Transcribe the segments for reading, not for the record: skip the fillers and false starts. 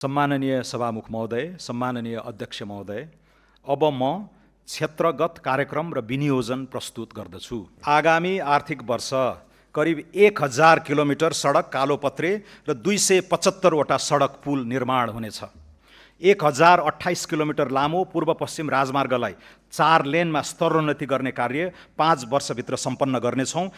सम्माननीय सभामुख महोदय, सम्माननीय अध्यक्ष महोदय, अब म क्षेत्रगत कार्यक्रम र विनियोजन प्रस्तुत गर्दछु। आगामी आर्थिक वर्ष करिब 1000 किलोमिटर सडक कालोपत्रे र 275वटा सडक पुल निर्माण हुनेछ। 1028 किलोमिटर लामो पूर्व पश्चिम राजमार्गलाई 4 लेनमा स्तरोन्नति गर्ने कार्य 5 वर्षभित्र सम्पन्न गर्नेछौँ।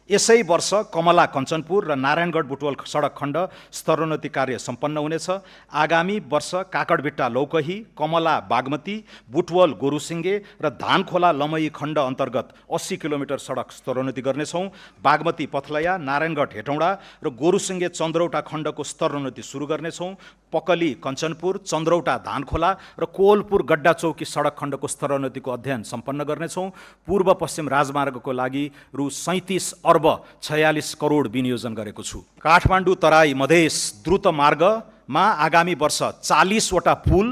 यसै वर्ष कमला कञ्चनपुर र नारायणगढ बुटवल सडक खण्ड स्तरोन्नति कार्य सम्पन्न हुनेछ। आगामी वर्ष काकडभिट्टा लौकही, कमला बागमती, बुटवल गोरुसिङ्गे र धानखोला लमही खण्ड अन्तर्गत 80 किलोमिटर सडक स्तरोन्नति गर्नेछौँ। बागमती पथलया, नारायणगढ हेटौँडा र गोरुसिङ्गे चन्द्रौटा खण्डको स्तरोन्नति सुरु गर्नेछौँ। पकली कञ्चनपुर, चन्द्रौटा धानखोला र कोवलपुर गड्डा चौकी सडक खण्डको स्तरोन्नतिको अध्ययन सम्पन्न गर्नेछौँ। पूर्व पश्चिम राजमार्गको लागि रु 37 अर्ब 46 करोड विनियोजन गरेको छु। काठमाडौँ तराई मधेस द्रुत मार्गमा आगामी वर्ष 40वटा पुल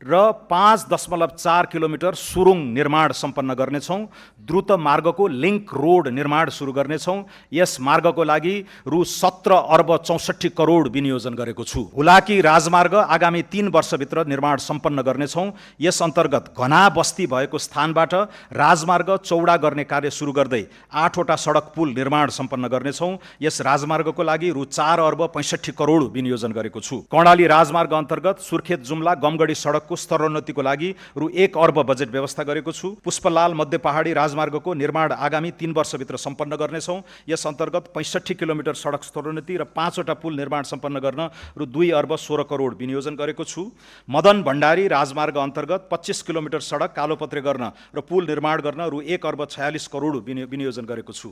र 5.4 किलोमिटर सुरुङ निर्माण सम्पन्न गर्नेछौँ। द्रुत मार्गको लिङ्क रोड निर्माण सुरु गर्नेछौँ। यस मार्गको लागि रु 17 अर्ब 64 करोड विनियोजन गरेको छु। हुलाकी राजमार्ग आगामी 3 वर्षभित्र निर्माण सम्पन्न गर्नेछौँ। यस अन्तर्गत घना बस्ती भएको स्थानबाट राजमार्ग चौडा गर्ने कार्य सुरु गर्दै 8वटा सडक पुल निर्माण सम्पन्न गर्नेछौँ। यस राजमार्गको लागि रु 4 अर्ब 65 करोड विनियोजन गरेको छु। कर्णाली राजमार्ग अन्तर्गत सुर्खेत जुम्ला गमगढी सडकको स्तरोन्नतिको लागि रु 1 अर्ब बजेट व्यवस्था गरेको छु। पुष्पलाल मध्य पहाडी राजमार्गको निर्माण आगामी 3 वर्षभित्र सम्पन्न गर्नेछौँ। यस अन्तर्गत 65 किलोमिटर सडक स्तरोन्नति र 5वटा पुल निर्माण सम्पन्न गर्न रु 2 अर्ब 16 करोड विनियोजन गरेको छु। मदन भण्डारी राजमार्ग अन्तर्गत 25 किलोमिटर सडक कालोपत्रे गर्न र पुल निर्माण गर्न रु 1 अर्ब 46 करोड विनियोजन गरेको छु।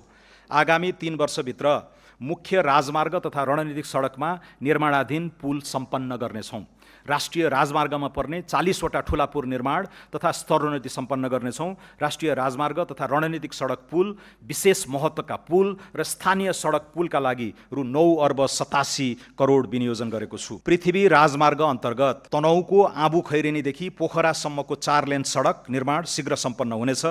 आगामी 3 वर्षभित्र मुख्य राजमार्ग तथा रणनीतिक सडकमा निर्माणाधीन पुल सम्पन्न गर्नेछौँ। राष्ट्रिय राजमार्गमा पर्ने 40वटा ठुला पुल निर्माण तथा स्तरोन्नति सम्पन्न गर्नेछौँ। राष्ट्रिय राजमार्ग तथा रणनीतिक सडक पुल, विशेष महत्त्वका पुल र स्थानीय सडक पुलका लागि रु 9 अर्ब 87 करोड विनियोजन गरेको छु। पृथ्वी राजमार्ग अन्तर्गत तनहुँको आँबु खैरेनीदेखि पोखरासम्मको 4 लेन सडक निर्माण शीघ्र सम्पन्न हुनेछ।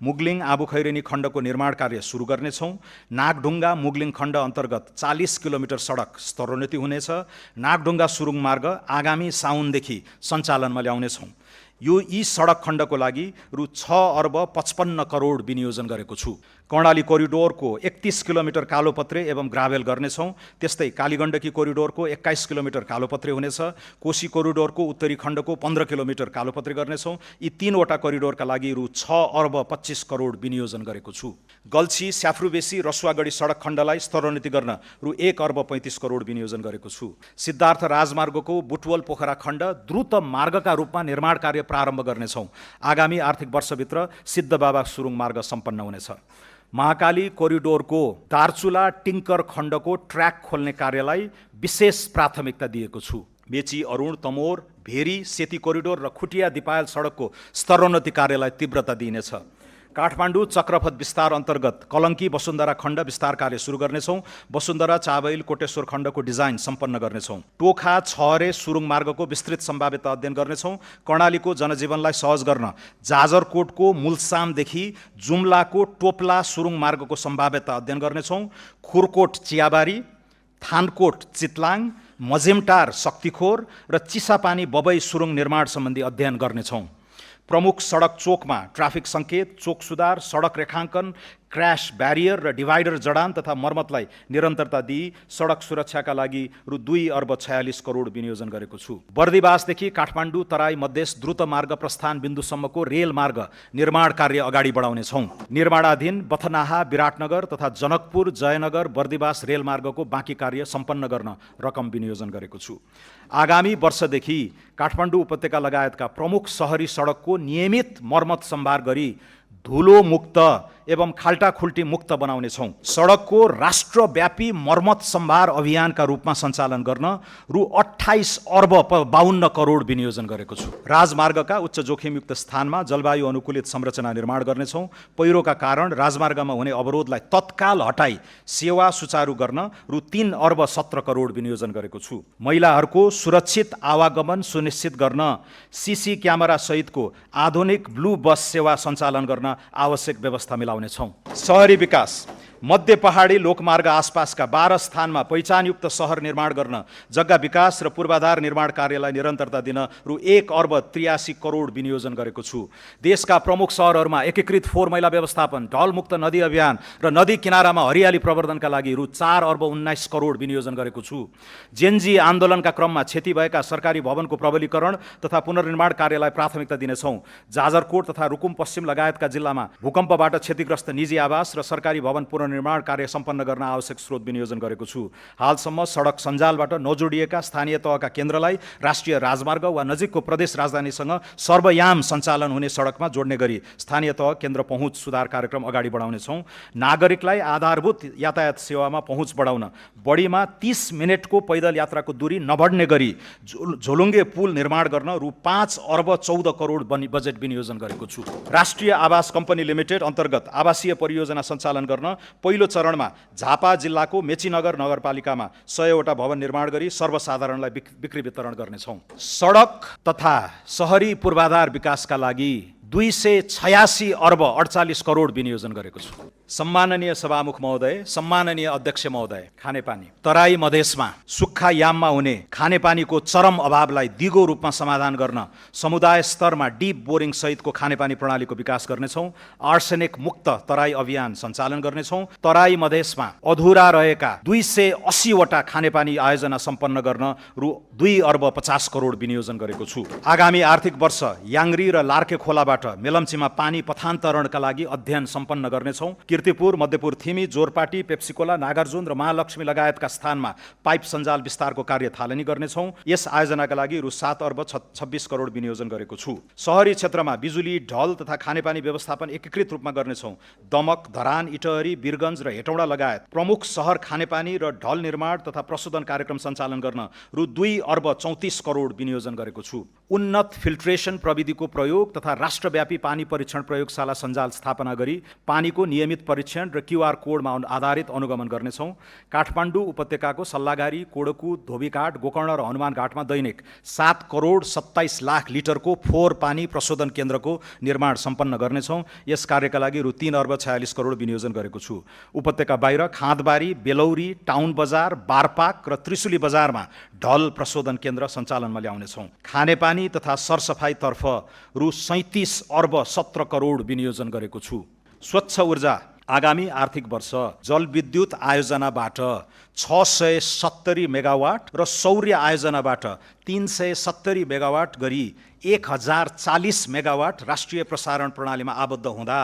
मुगलिङ आँबु खैरेनी खण्डको निर्माण कार्य सुरु गर्नेछौँ। नागढुङ्गा मुगलिङ खण्ड अन्तर्गत 40 किलोमिटर सडक स्तरोन्नति हुनेछ। नागढुङ्गा सुरुङ मार्ग आगामी साउनदेखि सञ्चालनमा ल्याउनेछौँ। यी सडक खण्डको लागि रु 6 अर्ब 55 करोड विनियोजन गरेको छु। कर्णाली कोरिडोरको 31 किलोमिटर कालोपत्रे एवं ग्राभेल गर्नेछौँ। त्यस्तै कालीगण्डकी कोरिडोरको 21 किलोमिटर कालोपत्रे हुनेछ। कोशी कोरिडोरको उत्तरी खण्डको 15 किलोमिटर कालोपत्रे गर्नेछौँ। यी 3वटा कोरिडोरका लागि रु 6 अर्ब 25 करोड विनियोजन गरेको छु। गल्छी स्याफ्रुबेसी रसुवागढी सडक खण्डलाई स्तरोन्नति गर्न रु 1 अर्ब 35 करोड विनियोजन गरेको छु। सिद्धार्थ राजमार्गको बुटवल पोखरा खण्ड द्रुत मार्गका रूपमा निर्माण कार्य प्रारम्भ गर्नेछौँ। आगामी आर्थिक वर्षभित्र सिद्धबाबा सुरुङ मार्ग सम्पन्न हुनेछ। महाकाली कोरिडोरको दार्चुला टिङ्कर खण्डको ट्र्याक खोल्ने कार्यलाई विशेष प्राथमिकता दिएको छु। मेची अरुण तमोर भेरी सेती कोरिडोर र खुटिया दिपायल सडकको स्तरोन्नति कार्यलाई तीव्रता दिइनेछ। काठमाडौँ चक्रपथ विस्तार अन्तर्गत कलङ्की वसुन्धरा खण्ड विस्तार कार्य सुरु गर्नेछौँ। वसुन्धरा चाबैल कोटेश्वर खण्डको डिजाइन सम्पन्न गर्नेछौँ। टोखा छहरे सुरुङ मार्गको विस्तृत सम्भाव्यता अध्ययन गर्नेछौँ। कर्णालीको जनजीवनलाई सहज गर्न जाजरकोटको मुलसामदेखि जुम्लाको टोप्ला सुरुङ मार्गको सम्भाव्यता अध्ययन गर्नेछौँ। खुरकोट चियाबारी, थानकोट चितलाङ, मझेमटार शक्तिखोर र चिसापानी बबई सुरुङ निर्माण सम्बन्धी अध्ययन गर्नेछौँ। प्रमुख सडक चोकमा ट्राफिक सङ्केत, चोक सुधार, सडक रेखाङ्कन, क्र्यास ब्यारियर र डिभाइडर जडान तथा मर्मतलाई निरन्तरता दिई सडक सुरक्षाका लागि रु 2 अर्ब 46 करोड विनियोजन गरेको छु। बर्दिवासदेखि काठमाडौँ तराई मधेस द्रुत मार्ग प्रस्थान बिन्दुसम्मको रेल मार्ग निर्माण कार्य अगाडि बढाउनेछौँ। निर्माणाधीन बथनाहा विराटनगर तथा जनकपुर जयनगर बर्दिवास रेल मार्गको बाँकी कार्य सम्पन्न गर्न रकम विनियोजन गरेको छु। आगामी वर्षदेखि काठमाडौँ उपत्यका लगायतका प्रमुख सहरी सडकको नियमित मर्मत सम्भार गरी धुलो मुक्त एवं खाल्टाखुल्टी मुक्त बनाउनेछौँ। सडकको राष्ट्रव्यापी मर्मत सम्भार अभियानका रूपमा सञ्चालन गर्न रु 28 अर्ब 52 करोड विनियोजन गरेको छु। राजमार्गका उच्च जोखिमयुक्त स्थानमा जलवायु अनुकूलित संरचना निर्माण गर्नेछौँ। पहिरोका कारण राजमार्गमा हुने अवरोधलाई तत्काल हटाई सेवा सुचारू गर्न रु 3 अर्ब 17 करोड विनियोजन गरेको छु। महिलाहरूको सुरक्षित आवागमन सुनिश्चित गर्न सीसी क्यामेरा सहितको आधुनिक ब्लू बस सेवा सञ्चालन गर्न आवश्यक व्यवस्था मिलाउनेछौँ। शहरी विकास मध्य पहाडी लोकमार्ग आसपासका 12 स्थानमा पहिचानयुक्त सहर निर्माण गर्न जग्गा विकास र पूर्वाधार निर्माण कार्यलाई निरन्तरता दिन रु 1,83 करोड विनियोजन गरेको छु। देशका प्रमुख सहरहरूमा एकीकृत फोहोर मैला व्यवस्थापन, ढलमुक्त नदी अभियान र नदी किनारामा हरियाली प्रवर्धनका लागि रु 4,19 करोड विनियोजन गरेको छु। जेनजी आन्दोलनका क्रममा क्षति भएका सरकारी भवनको प्रबलीकरण तथा पुनर्निर्माण कार्यलाई प्राथमिकता दिनेछौँ। जाजरकोट तथा रुकुम पश्चिम लगायतका जिल्लामा भूकम्पबाट क्षतिग्रस्त निजी आवास र सरकारी भवन पुनर्निर्माण कार्य सम्पन्न गर्न आवश्यक स्रोत विनियोजन गरेको छु। हालसम्म सडक सञ्जालबाट नजोडिएका स्थानीय तहका केन्द्रलाई राष्ट्रिय राजमार्ग वा नजिकको प्रदेश राजधानीसँग सर्वयाम सञ्चालन हुने सडकमा जोड्ने गरी स्थानीय तह केन्द्र पहुँच सुधार कार्यक्रम अगाडि बढाउनेछौँ। नागरिकलाई आधारभूत यातायात सेवामा पहुँच बढाउन बढीमा 30 मिनटको पैदल यात्राको दूरी नबढ्ने गरी झोलुङ्गे पुल निर्माण गर्न रु 5,14 करोड बजेट विनियोजन गरेको छु। राष्ट्रिय आवास कम्पनी लिमिटेड अन्तर्गत आवासीय परियोजना सञ्चालन गर्न पहिलो चरणमा झापा जिल्लाको मेचीनगर नगरपालिकामा 100वटा भवन निर्माण गरी सर्वसाधारणलाई बिक्री वितरण गर्नेछौँ। सडक तथा सहरी पूर्वाधार विकासका लागि 286 अर्ब 48 करोड विनियोजन गरेको छु। सम्माननीय सभामुख महोदय, सम्माननीय अध्यक्ष महोदय, खानेपानी तराई मधेसमा सुक्खा याममा हुने खानेपानीको चरम अभावलाई दिगो रूपमा समाधान गर्न समुदाय स्तरमा डिप बोरिङ सहितको खानेपानी प्रणालीको विकास गर्नेछौँ। आर्सेनिक मुक्त तराई अभियान सञ्चालन गर्नेछौँ। तराई मधेसमा अधुरा रहेका 280वटा खानेपानी आयोजना सम्पन्न गर्न रु 2,50 करोड विनियोजन गरेको छु। आगामी आर्थिक वर्ष याङ्री र लार्के खोलाबाट मेलम्चीमा पानी पथान्तरणका लागि अध्ययन सम्पन्न गर्नेछौँ। कीर्तिपुर, मध्यपुर थिमी, जोरपाटी, पेप्सिकोला, नागार्जुन र महालक्ष्मी लगायतका स्थानमा पाइप सञ्जाल विस्तारको कार्य थालनी गर्नेछौँ। यस आयोजनाका लागि रु 7,26 करोड विनियोजन गरेको छु। सहरी क्षेत्रमा बिजुली, ढल तथा खानेपानी व्यवस्थापन एकीकृत रूपमा गर्नेछौँ। दमक, धरान, इटहरी, वीरगञ्ज र हेटौँडा लगायत प्रमुख सहर खानेपानी र ढल निर्माण तथा प्रशोधन कार्यक्रम सञ्चालन गर्न रु 2,34 करोड विनियोजन गरेको छु। उन्नत फिल्ट्रेसन प्रविधिको प्रयोग तथा राष्ट्रव्यापी पानी परीक्षण प्रयोगशाला सञ्जाल स्थापना गरी पानीको नियमित परीक्षण र QR कोडमा आधारित अनुगमन गर्नेछौँ। काठमाडौँ उपत्यकाको सल्लाघारी, कोडकु, धोबीघाट, गोकर्ण र हनुमान घाटमा दैनिक 7 करोड 27 लाख लिटरको फोहोर पानी प्रशोधन केन्द्रको निर्माण सम्पन्न गर्नेछौँ। यस कार्यका लागि रु 3,46 करोड विनियोजन गरेको छु। उपत्यका बाहिर खाँदबारी, बेलौरी, टाउन बजार, बारपाक र त्रिशुली बजारमा ढल प्रशोधन केन्द्र सञ्चालनमा ल्याउनेछौँ। खानेपानी तथा सरसफाइतर्फ रु 37 अर्ब 17 करोड विनियोजन गरेको छु। स्वच्छ ऊर्जा आगामी आर्थिक वर्ष जलविद्युत आयोजनाबाट 670 मेगावाट र सौर्य आयोजनाबाट 370 मेगावाट गरी 1040 मेगावाट राष्ट्रिय प्रसारण प्रणालीमा आबद्ध हुँदा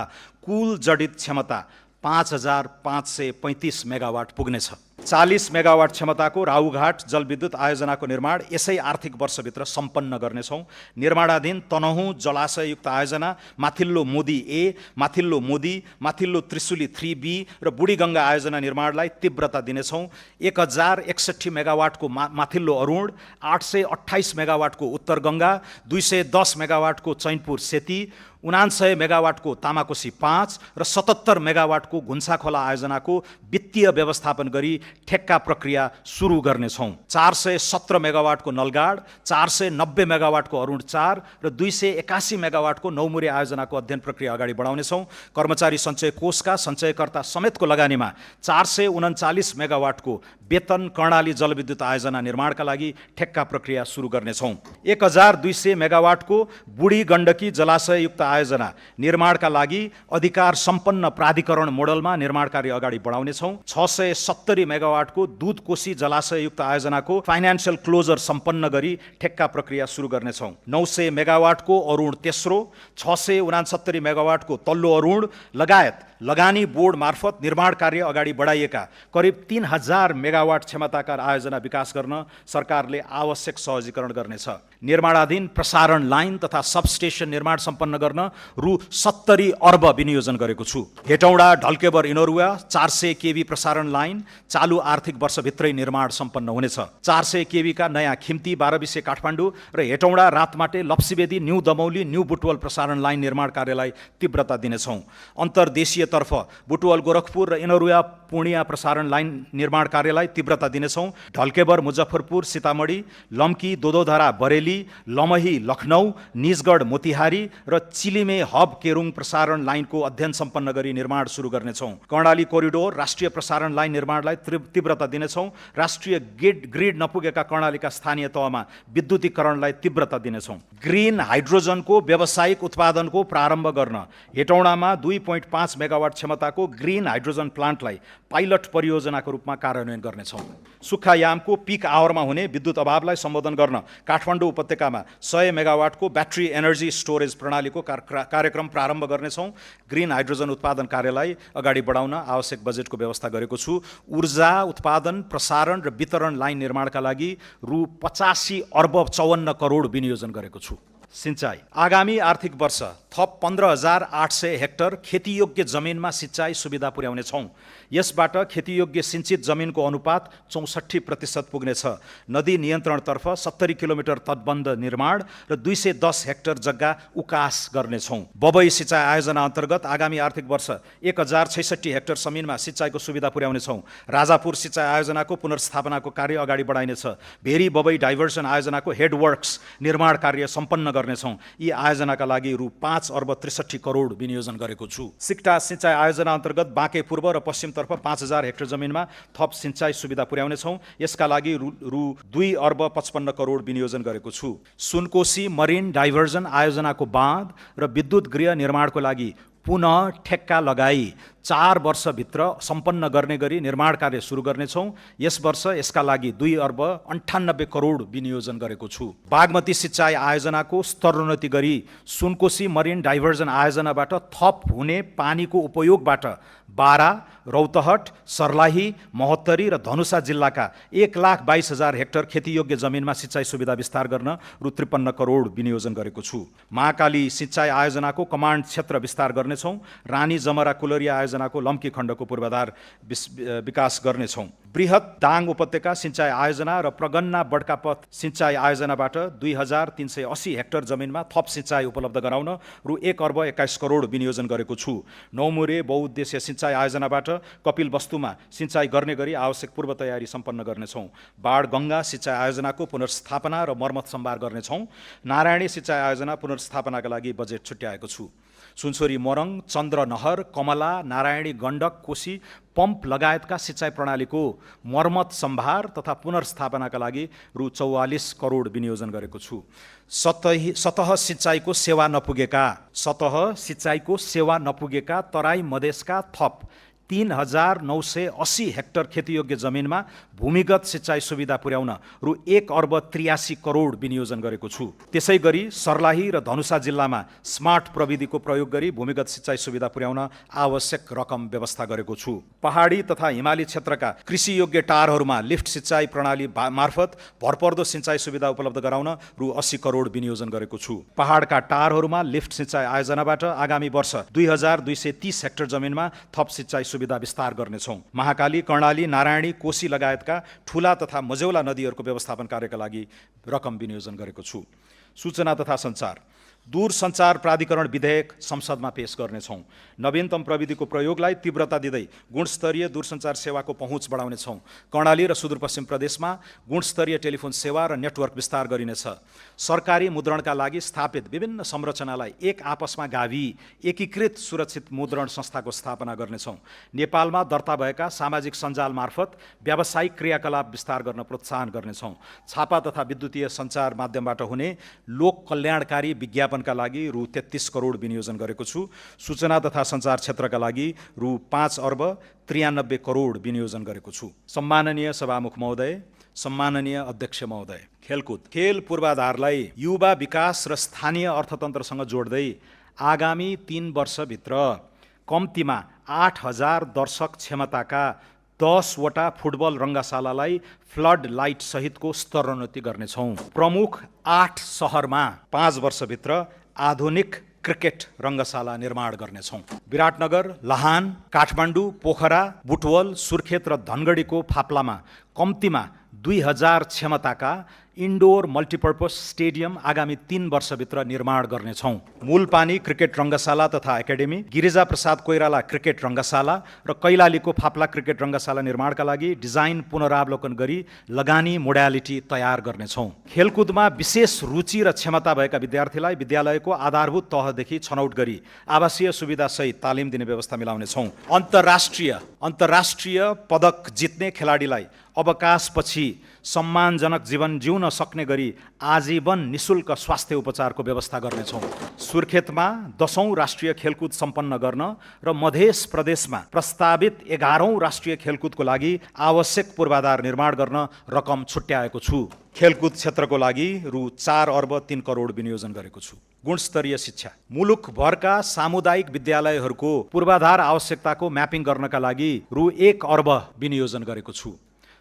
कुल जडित क्षमता 5,535 मेगावाट पुग्नेछ। 40 मेगावाट क्षमताको राहुघाट जलविद्युत आयोजनाको निर्माण यसै आर्थिक वर्षभित्र सम्पन्न गर्नेछौँ। निर्माणाधीन तनहुँ जलाशययुक्त आयोजना, माथिल्लो मोदी ए, माथिल्लो मोदी, माथिल्लो त्रिशुली 3B र बुढीगङ्गा आयोजना निर्माणलाई तीव्रता दिनेछौँ। 1061 मेगावाटको माथिल्लो अरुण, 828 मेगावाटको उत्तर गङ्गा, 210 मेगावाटको चैनपुर सेती, 99 मेगावाटको तामाकोसी 5 र 77 मेगावाटको घुन्साखोला आयोजनाको वित्तीय व्यवस्थापन गरी ठेक्का प्रक्रिया सुरु गर्नेछौँ। 417 मेगावाटको नलगाड, 490 मेगावाटको अरुण 4 र 281 मेगावाटको नौमुरे आयोजनाको अध्ययन प्रक्रिया अगाडि बढाउनेछौँ। कर्मचारी सञ्चय कोषका सञ्चयकर्ता समेतको लगानीमा 439 मेगावाटको वेतन कर्णाली जलविद्युत आयोजना निर्माणका लागि ठेक्का प्रक्रिया सुरु गर्नेछौँ। 1200 मेगावाटको बुढी गण्डकी जलाशययुक्त आयोजना निर्माणका लागि अधिकार सम्पन्न प्राधिकरण मोडलमा निर्माण कार्य अगाडि बढाउनेछौँ। 670 मेगावाटको दुधकोशी जलाशययुक्त आयोजनाको फाइनान्सियल क्लोजर सम्पन्न गरी ठेक्का प्रक्रिया सुरु गर्नेछौँ। 900 मेगावाटको अरुण तेस्रो, 669 मेगावाटको तल्लो अरुण लगायत लगानी बोर्ड मार्फत निर्माण कार्य अगाडि बढाइएका करिब 3000 मेगावाट क्षमताका आयोजना विकास गर्न सरकारले आवश्यक सहजीकरण गर्नेछ। निर्माणाधीन प्रसारण लाइन तथा सबस्टेसन निर्माण सम्पन्न गर्न रु 70 अर्ब विनियोजन गरेको छु। हेटौँडा ढल्केबर इनोरुवा 400 केबी प्रसारण लाइन चालु आर्थिक वर्षभित्रै निर्माण सम्पन्न हुनेछ। 400 केबी का नयाँ खिम्ती 12 काठमाडौँ र हेटौँडा रातमाटे लप्सीबेदी न्यू दमौली न्यू बुटवल प्रसारण लाइन निर्माण कार्यलाई तीव्रता दिनेछौँ। अन्तर्देशीय तर्फ बुटवल गोरखपुर र इनरुवा पूर्णिया प्रसारण लाइन निर्माण कार्यलाई तीव्रता दिनेछौँ। ढल्केबर मुजफ्फरपुर सीतामढी, लम्की दोदोधरा बरेली, लमही लखनऊ, निजगढ मोतिहारी र चिलिमे हब केरुङ प्रसारण लाइनको अध्ययन सम्पन्न गरी निर्माण सुरु गर्नेछौँ। कर्णाली कोरिडोर राष्ट्रिय प्रसारण लाइन निर्माणलाई तीव्रता दिनेछौँ। राष्ट्रिय ग्रिड नपुगेका कर्णालीका स्थानीय तहमा विद्युतीकरणलाई तीव्रता दिनेछौँ। ग्रिन हाइड्रोजनको व्यावसायिक उत्पादनको प्रारम्भ गर्न हेटौडामा 2.5 मेगावाट क्षमताको ग्रिन हाइड्रोजन प्लान्टलाई पाइलट परियोजनाको रूपमा कार्यान्वयन गर्नेछौँ। सुक्खायामको पिक आवरमा हुने विद्युत अभावलाई सम्बोधन गर्न काठमाडौँ उपत्यकामा 100 मेगावाटको ब्याट्री एनर्जी स्टोरेज प्रणालीको कार्यक्रम प्रारम्भ गर्नेछौँ। ग्रिन हाइड्रोजन उत्पादन कार्यलाई अगाडि बढाउन आवश्यक बजेटको व्यवस्था गरेको छु। ऊर्जा उत्पादन, प्रसारण र वितरण लाइन निर्माणका लागि रु 85 अर्ब 54 करोड विनियोजन गरेको छु। सिंचाई आगामी आर्थिक वर्ष थप 15,800 हेक्टर खेतीयोग्य जमिनमा सिंचाई सुविधा पुर्याउनेछौँ। यसबाट खेतीयोग्य सिंचित जमिनको अनुपात 64% पुग्नेछ। नदी नियन्त्रणतर्फ 70 किलोमिटर तटबन्ध निर्माण र 210 हेक्टर जग्गा उकास गर्नेछौँ। बबई सिंचाई आयोजना अन्तर्गत आगामी आर्थिक वर्ष 1066 हेक्टर जमिनमा सिंचाईको सुविधा पुर्याउनेछौँ। राजापुर सिंचाई आयोजनाको पुनर्स्थापनाको कार्य अगाडि बढाइनेछ। भेरी बबई डाइभर्सन आयोजनाको हेडवर्क्स निर्माण कार्य सम्पन्न गर्नेछौँ। यी आयोजनाका लागि रु 5 अर्ब 63 करोड विनियोजन गरेको छु। सिक्टा सिंचाई आयोजना अन्तर्गत बाँके पूर्व र पश्चिमतर्फ 5000 हेक्टर जमिनमा थप सिंचाई सुविधा पुर्याउनेछौँ। यसका लागि रु 2 अर्ब 55 करोड विनियोजन गरेको छु। सुनकोशी मरिन डाइभर्जन आयोजनाको बाँध र विद्युत गृह निर्माणको लागि पुनः ठेक्का लगाई 4 वर्षभित्र सम्पन्न गर्ने गरी निर्माण कार्य सुरु गर्नेछौँ। यस वर्ष यसका लागि 2 अर्ब 98 करोड विनियोजन गरेको छु। बागमती सिंचाई आयोजनाको स्तरोन्नति गरी सुनकोशी मरिन डाइभर्जन आयोजनाबाट थप हुने पानीको उपयोगबाट बारा, रौतहट, सर्लाही, महोत्तरी र धनुषा जिल्लाका 1,22,000 हेक्टर खेतीयोग्य जमिनमा सिंचाई सुविधा विस्तार गर्न रु 53 करोड विनियोजन गरेको छु। महाकाली सिंचाई आयोजनाको कमान्ड क्षेत्र विस्तार गर्नेछौँ। रानी जमरा कुलरिया आयोजनाको लम्की खण्डको पूर्वाधार विकास गर्नेछौँ। बृहत दाङ उपत्यका सिंचाई आयोजना र प्रगन्ना बड्कापथ सिंचाई आयोजनाबाट 2,380 हेक्टर जमिनमा थप सिंचाई उपलब्ध गराउन रु 1 अर्ब 21 करोड विनियोजन गरेको छु। नौमुरे बहुउद्देश्य सिंचाई आयोजनाबाट कपिल वस्तुमा सिंचाई गर्ने गरी आवश्यक पूर्व तयारी सम्पन्न गर्नेछौँ। बाढगङ्गा सिंचाई आयोजनाको पुनर्स्थापना र मर्मत सम्भार गर्नेछौँ। नारायणी सिंचाई आयोजना पुनर्स्थापनाका लागि बजेट छुट्याएको छु। सुनसरी मोरङ, चन्द्रनहर, कमला, नारायणी गण्डक, कोशी पम्प लगायतका सिंचाई प्रणालीको मर्मत सम्भार तथा पुनर्स्थापनाका लागि रु 44 करोड विनियोजन गरेको छु। सतह सिंचाईको सेवा नपुगेका तराई मधेसका थप 3,980 हेक्टर खेतीयोग्य जमिनमा भूमिगत सिंचाई सुविधा पुर्याउन रु 1 अर्ब 83 करोड विनियोजन गरेको छु। त्यसै गरी सर्लाही र धनुषा जिल्लामा स्मार्ट प्रविधिको प्रयोग गरी भूमिगत सिंचाई सुविधा पुर्याउन आवश्यक रकम व्यवस्था गरेको छु। पहाडी तथा हिमाली क्षेत्रका कृषियोग्य टारहरूमा लिफ्ट सिंचाई प्रणाली मार्फत भरपर्दो सिंचाई सुविधा उपलब्ध गराउन रु 80 करोड विनियोजन गरेको छु। पहाडका टारहरूमा लिफ्ट सिंचाई आयोजनाबाट आगामी वर्ष 2,230 हेक्टर जमिनमा थप सिंचाई सुविधा विस्तार गर्नेछौँ। महाकाली, कर्णाली, नारायणी, कोशी लगायतका ठूला तथा मझौला नदीहरूको व्यवस्थापन कार्यका लागि रकम विनियोजन गरेको छु। सूचना तथा सञ्चार दूरसञ्चार प्राधिकरण विधेयक संसदमा पेश गर्नेछौँ। नवीनतम प्रविधिको प्रयोगलाई तीव्रता दिँदै गुणस्तरीय दूरसञ्चार सेवाको पहुँच बढाउनेछौँ। कर्णाली र सुदूरपश्चिम प्रदेशमा गुणस्तरीय टेलिफोन सेवा र नेटवर्क विस्तार गरिनेछ। सरकारी मुद्रणका लागि स्थापित विभिन्न संरचनालाई एक आपसमा गाभी एकीकृत सुरक्षित मुद्रण संस्थाको स्थापना गर्नेछौँ। नेपालमा दर्ता भएका सामाजिक सञ्जाल मार्फत व्यावसायिक क्रियाकलाप विस्तार गर्न प्रोत्साहन गर्नेछौँ। छापा तथा विद्युतीय सञ्चार माध्यमबाट हुने लोक कल्याणकारी विज्ञापन का लागि रु 33 करोड विनियोजन गरेको छु। सूचना तथा सञ्चार क्षेत्रका लागि रु 5 अर्ब 93 करोड विनियोजन गरेको छु। सम्माननीय सभामुख महोदय, सम्माननीय अध्यक्ष महोदय, खेल पूर्वाधारलाई युवा विकास र स्थानीय अर्थतन्त्रसँग जोड्दै आगामी 3 वर्षभित्र कम्तीमा 8,000 दर्शक क्षमताका 10 वटा फुटबल रङ्गशालालाई फ्लड लाइट सहितको स्तरोन्नति गर्नेछौँ। प्रमुख 8 सहरमा 5 वर्षभित्र आधुनिक क्रिकेट रङ्गशाला निर्माण गर्नेछौँ। विराटनगर, लाहान, काठमाडौँ, पोखरा, बुटवल, सुर्खेत र धनगढीको फाप्लामा कम्तीमा 2,000 क्षमताका इन्डोर मल्टिपर्पज स्टेडियम आगामी 3 वर्षभित्र निर्माण गर्नेछौँ। मूलपानी क्रिकेट रङ्गशाला तथा एकाडेमी, गिरिजा प्रसाद कोइराला क्रिकेट रङ्गशाला र कैलालीको फाप्ला क्रिकेट रङ्गशाला निर्माणका लागि डिजाइन पुनरावलोकन गरी लगानी मोडालिटी तयार गर्नेछौँ। खेलकुदमा विशेष रुचि र क्षमता भएका विद्यार्थीलाई विद्यालयको आधारभूत तहदेखि छनौट गरी आवासीय सुविधासहित तालिम दिने व्यवस्था मिलाउनेछौँ। अन्तर्राष्ट्रिय पदक जित्ने खेलाडीलाई अवकाशपछि सम्मानजनक जीवन जिउन सक्ने गरी आजीवन निशुल्क स्वास्थ्य उपचारको व्यवस्था गर्नेछौँ। सुर्खेतमा 10औं राष्ट्रिय खेलकुद सम्पन्न गर्न र मध्य प्रदेशमा प्रस्तावित 11औं राष्ट्रिय खेलकुदको लागि आवश्यक पूर्वाधार निर्माण गर्न रकम छुट्याएको छु। खेलकुद क्षेत्रको लागि रु 4 अर्ब 3 करोड विनियोजन गरेको छु। गुणस्तरीय शिक्षा, मुलुकभरका सामुदायिक विद्यालयहरूको पूर्वाधार आवश्यकताको म्यापिङ गर्नका लागि रु 1 अर्ब विनियोजन गरेको छु।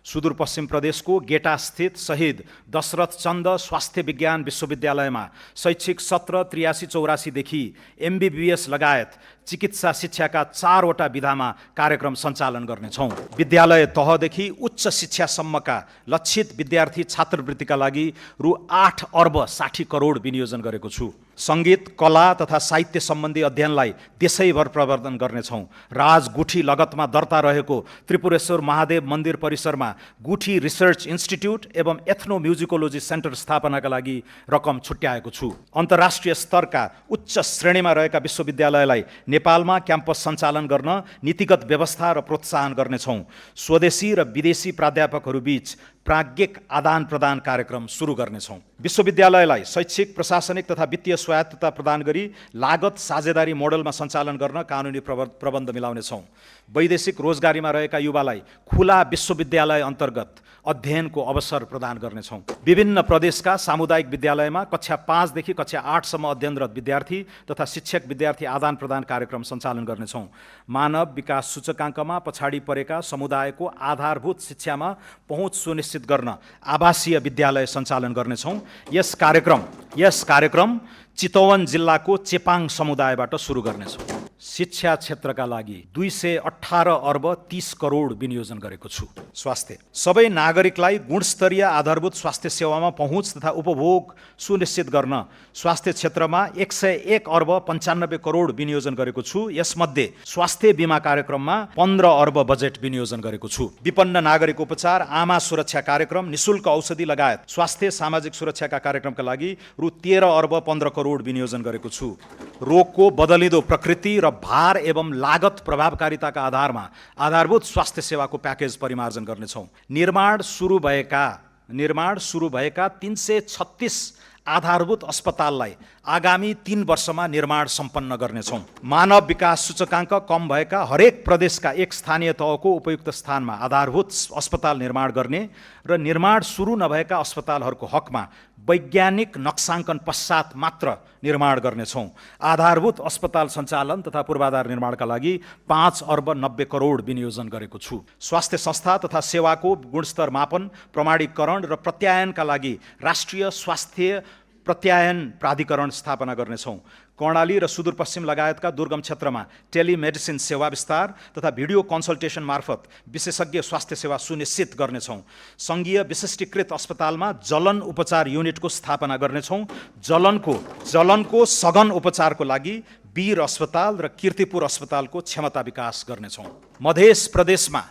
सुदूरपश्चिम प्रदेशको गेटास्थित शहीद दशरथ चन्द स्वास्थ्य विज्ञान विश्वविद्यालयमा शैक्षिक सत्र 83-84 देखि MBBS लगायत चिकित्सा शिक्षाका 4 वटा विधामा कार्यक्रम सञ्चालन गर्नेछौँ। विद्यालय तहदेखि उच्च शिक्षासम्मका लक्षित विद्यार्थी छात्रवृत्तिका लागि रु 8 अर्ब 60 करोड विनियोजन गरेको छु। सङ्गीत, कला तथा साहित्य सम्बन्धी अध्ययनलाई देशैभर प्रवर्धन गर्नेछौँ। राजगुठी लगतमा दर्ता रहेको त्रिपुरेश्वर महादेव मन्दिर परिसरमा गुठी रिसर्च इन्स्टिट्युट एवं एथनो म्युजिकोलोजी सेन्टर स्थापनाका लागि रकम छुट्याएको छु। अन्तर्राष्ट्रिय स्तरका उच्च श्रेणीमा रहेका विश्वविद्यालयलाई नेपालमा क्याम्पस सञ्चालन गर्न नीतिगत व्यवस्था र प्रोत्साहन गर्नेछौँ। स्वदेशी र विदेशी प्राध्यापकहरू बीच प्राज्ञिक आदान प्रदान कार्यक्रम सुरु गर्नेछौँ। विश्वविद्यालयलाई शैक्षिक, प्रशासनिक तथा वित्तीय स्वायत्तता प्रदान गरी लागत साझेदारी मोडलमा सञ्चालन गर्न कानुनी प्रबन्ध मिलाउनेछौँ। वैदेशिक रोजगारीमा रहेका युवालाई खुला विश्वविद्यालय अन्तर्गत अध्ययनको अवसर प्रदान गर्नेछौँ। विभिन्न प्रदेशका सामुदायिक विद्यालयमा कक्षा 5 देखि कक्षा 8 सम्म अध्ययनरत विद्यार्थी तथा शिक्षक विद्यार्थी आदान प्रदान कार्यक्रम सञ्चालन गर्नेछौँ। मानव विकास सूचकाङ्कमा पछाडि परेका समुदायको आधारभूत शिक्षामा पहुँच सुनिश्चित गर्न आवासीय विद्यालय सञ्चालन गर्नेछौँ। यस कार्यक्रम चितवन जिल्लाको चेपाङ समुदायबाट सुरु गर्नेछौँ। शिक्षा क्षेत्रका लागि 218 अर्ब 30 करोड विनियोजन गरेको छु। स्वास्थ्य, सबै नागरिकलाई गुणस्तरीय आधारभूत स्वास्थ्य सेवामा पहुँच तथा उपभोग सुनिश्चित गर्न स्वास्थ्य क्षेत्रमा 101 अर्ब 95 करोड विनियोजन गरेको छु। यसमध्ये स्वास्थ्य बिमा कार्यक्रममा 15 अर्ब बजेट विनियोजन गरेको छु। विपन्न नागरिक उपचार, आमा सुरक्षा कार्यक्रम, निशुल्क औषधि लगायत स्वास्थ्य सामाजिक सुरक्षाका कार्यक्रमका लागि रु 13 अर्ब 15 करोड विनियोजन गरेको छु। रोगको बदलिँदो प्रकृति र भार एवं लागत प्रभावकारिताका आधारमा आधारभूत स्वास्थ्य सेवाको प्याकेज परिमार्जन गर्नेछौँ। निर्माण सुरु भएका 336 आधारभूत अस्पताललाई आगामी 3 वर्षमा निर्माण सम्पन्न गर्नेछौँ। मानव विकास सूचकाङ्क कम भएका हरेक प्रदेशका एक स्थानीय तहको उपयुक्त स्थानमा आधारभूत अस्पताल निर्माण गर्ने र निर्माण सुरु नभएका अस्पतालहरूको हकमा वैज्ञानिक नक्साङ्कन पश्चात मात्र निर्माण गर्नेछौँ। आधारभूत अस्पताल सञ्चालन तथा पूर्वाधार निर्माणका लागि 5 अर्ब 90 करोड विनियोजन गरेको छु। स्वास्थ्य संस्था तथा सेवाको गुणस्तर मापन, प्रमाणीकरण र प्रत्यायनका लागि राष्ट्रिय स्वास्थ्य प्रत्यायन प्राधिकरण स्थापना गर्नेछौँ। कर्णाली र सुदूरपश्चिम लगायतका दुर्गम क्षेत्रमा टेलिमेडिसिन सेवा विस्तार तथा भिडियो कन्सल्टेसन मार्फत विशेषज्ञ स्वास्थ्य सेवा सुनिश्चित गर्नेछौँ। सङ्घीय विशिष्टीकृत अस्पतालमा जलन उपचार युनिटको स्थापना गर्नेछौँ। जलनको सघन उपचारको लागि वीर अस्पताल र कीर्तिपुर अस्पतालको क्षमता विकास गर्नेछौँ। मध्य प्रदेशमा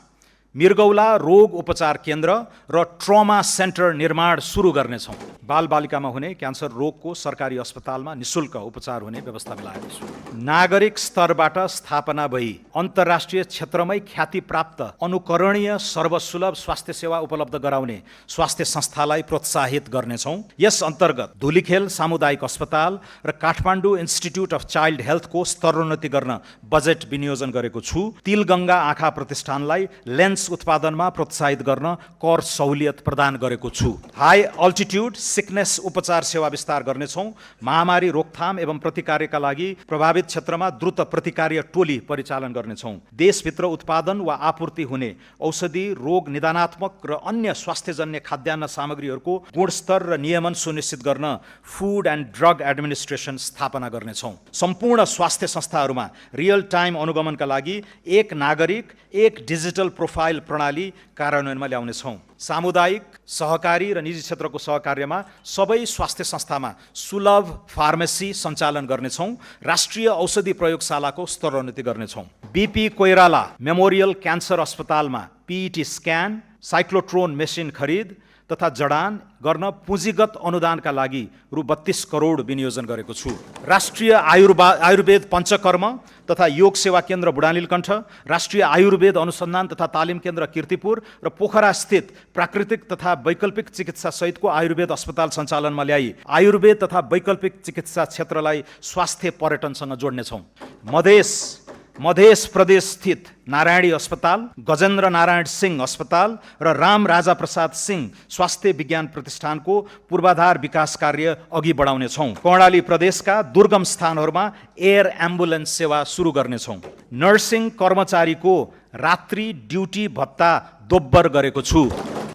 मृगौला रोग उपचार केन्द्र र ट्रमा सेन्टर निर्माण सुरु गर्नेछौँ। बालबालिकामा हुने क्यान्सर रोगको सरकारी अस्पतालमा निशुल्क उपचार हुने व्यवस्था मिलाएको छु। नागरिक स्तरबाट स्थापना भई अन्तर्राष्ट्रिय क्षेत्रमै ख्याति प्राप्त अनुकरणीय सर्वसुलभ स्वास्थ्य सेवा उपलब्ध गराउने स्वास्थ्य संस्थालाई प्रोत्साहित गर्नेछौँ। यस अन्तर्गत धुलीखेल सामुदायिक अस्पताल र काठमाडौँ इन्स्टिट्युट अफ चाइल्ड हेल्थको स्तरोन्नति गर्न बजेट विनियोजन गरेको छु। तिलगङ्गा आँखा प्रतिष्ठानलाई लेन्स उत्पादनमा प्रोत्साहित गर्न कर सहुलियत प्रदान गरेको छु। हाई अल्टिट्युड सिकनेस उपचार सेवा विस्तार गर्नेछौँ। महामारी रोकथाम एवं प्रतिकारका लागि प्रभावित क्षेत्रमा द्रुत प्रतिकार्य टोली परिचालन गर्नेछौँ। देशभित्र उत्पादन वा आपूर्ति हुने औषधि, रोग निदानात्मक र अन्य स्वास्थ्यजन्य खाद्यान्न सामग्रीहरूको गुणस्तर र नियमन सुनिश्चित गर्न फुड एन्ड ड्रग एडमिनिस्ट्रेसन स्थापना गर्नेछौँ। सम्पूर्ण स्वास्थ्य संस्थाहरूमा रियल टाइम अनुगमनका लागि एक नागरिक एक डिजिटल प्रोफाइल मोबाइल प्रणाली कार्यान्वयनमा ल्याउनेछौँ। सामुदायिक, सहकारी र निजी क्षेत्रको सहकार्यमा सबै स्वास्थ्य संस्थामा सुलभ फार्मेसी सञ्चालन गर्नेछौँ। राष्ट्रिय औषधि प्रयोगशालाको स्तरोन्नति गर्नेछौँ। बीपी कोइराला मेमोरियल क्यान्सर अस्पतालमा पीईटी स्क्यान, साइक्लोट्रोन मेसिन खरिद तथा जडान गर्न पुँजीगत अनुदानका लागि रु 32 करोड विनियोजन गरेको छु। राष्ट्रिय आयुर्वेद पञ्चकर्म तथा योग सेवा केन्द्र बुढानीलकण्ठ, राष्ट्रिय आयुर्वेद अनुसन्धान तथा तालिम केन्द्र कीर्तिपुर र पोखरा स्थित प्राकृतिक तथा वैकल्पिक चिकित्सा सहितको आयुर्वेद अस्पताल सञ्चालनमा ल्याई आयुर्वेद तथा वैकल्पिक चिकित्सा क्षेत्रलाई स्वास्थ्य पर्यटनसँग जोड्नेछौँ। मध्य प्रदेश स्थित नारायणी अस्पताल, गजेन्द्र नारायण सिंह अस्पताल र राम राजा प्रसाद सिंह स्वास्थ्य विज्ञान प्रतिष्ठानको पूर्वाधार विकास कार्य अघि बढाउनेछौँ। कर्णाली प्रदेशका दुर्गम स्थानहरूमा एयर एम्बुलेन्स सेवा सुरु गर्नेछौँ। नर्सिङ कर्मचारीको रात्रि ड्युटी भत्ता दोब्बर गरेको छु।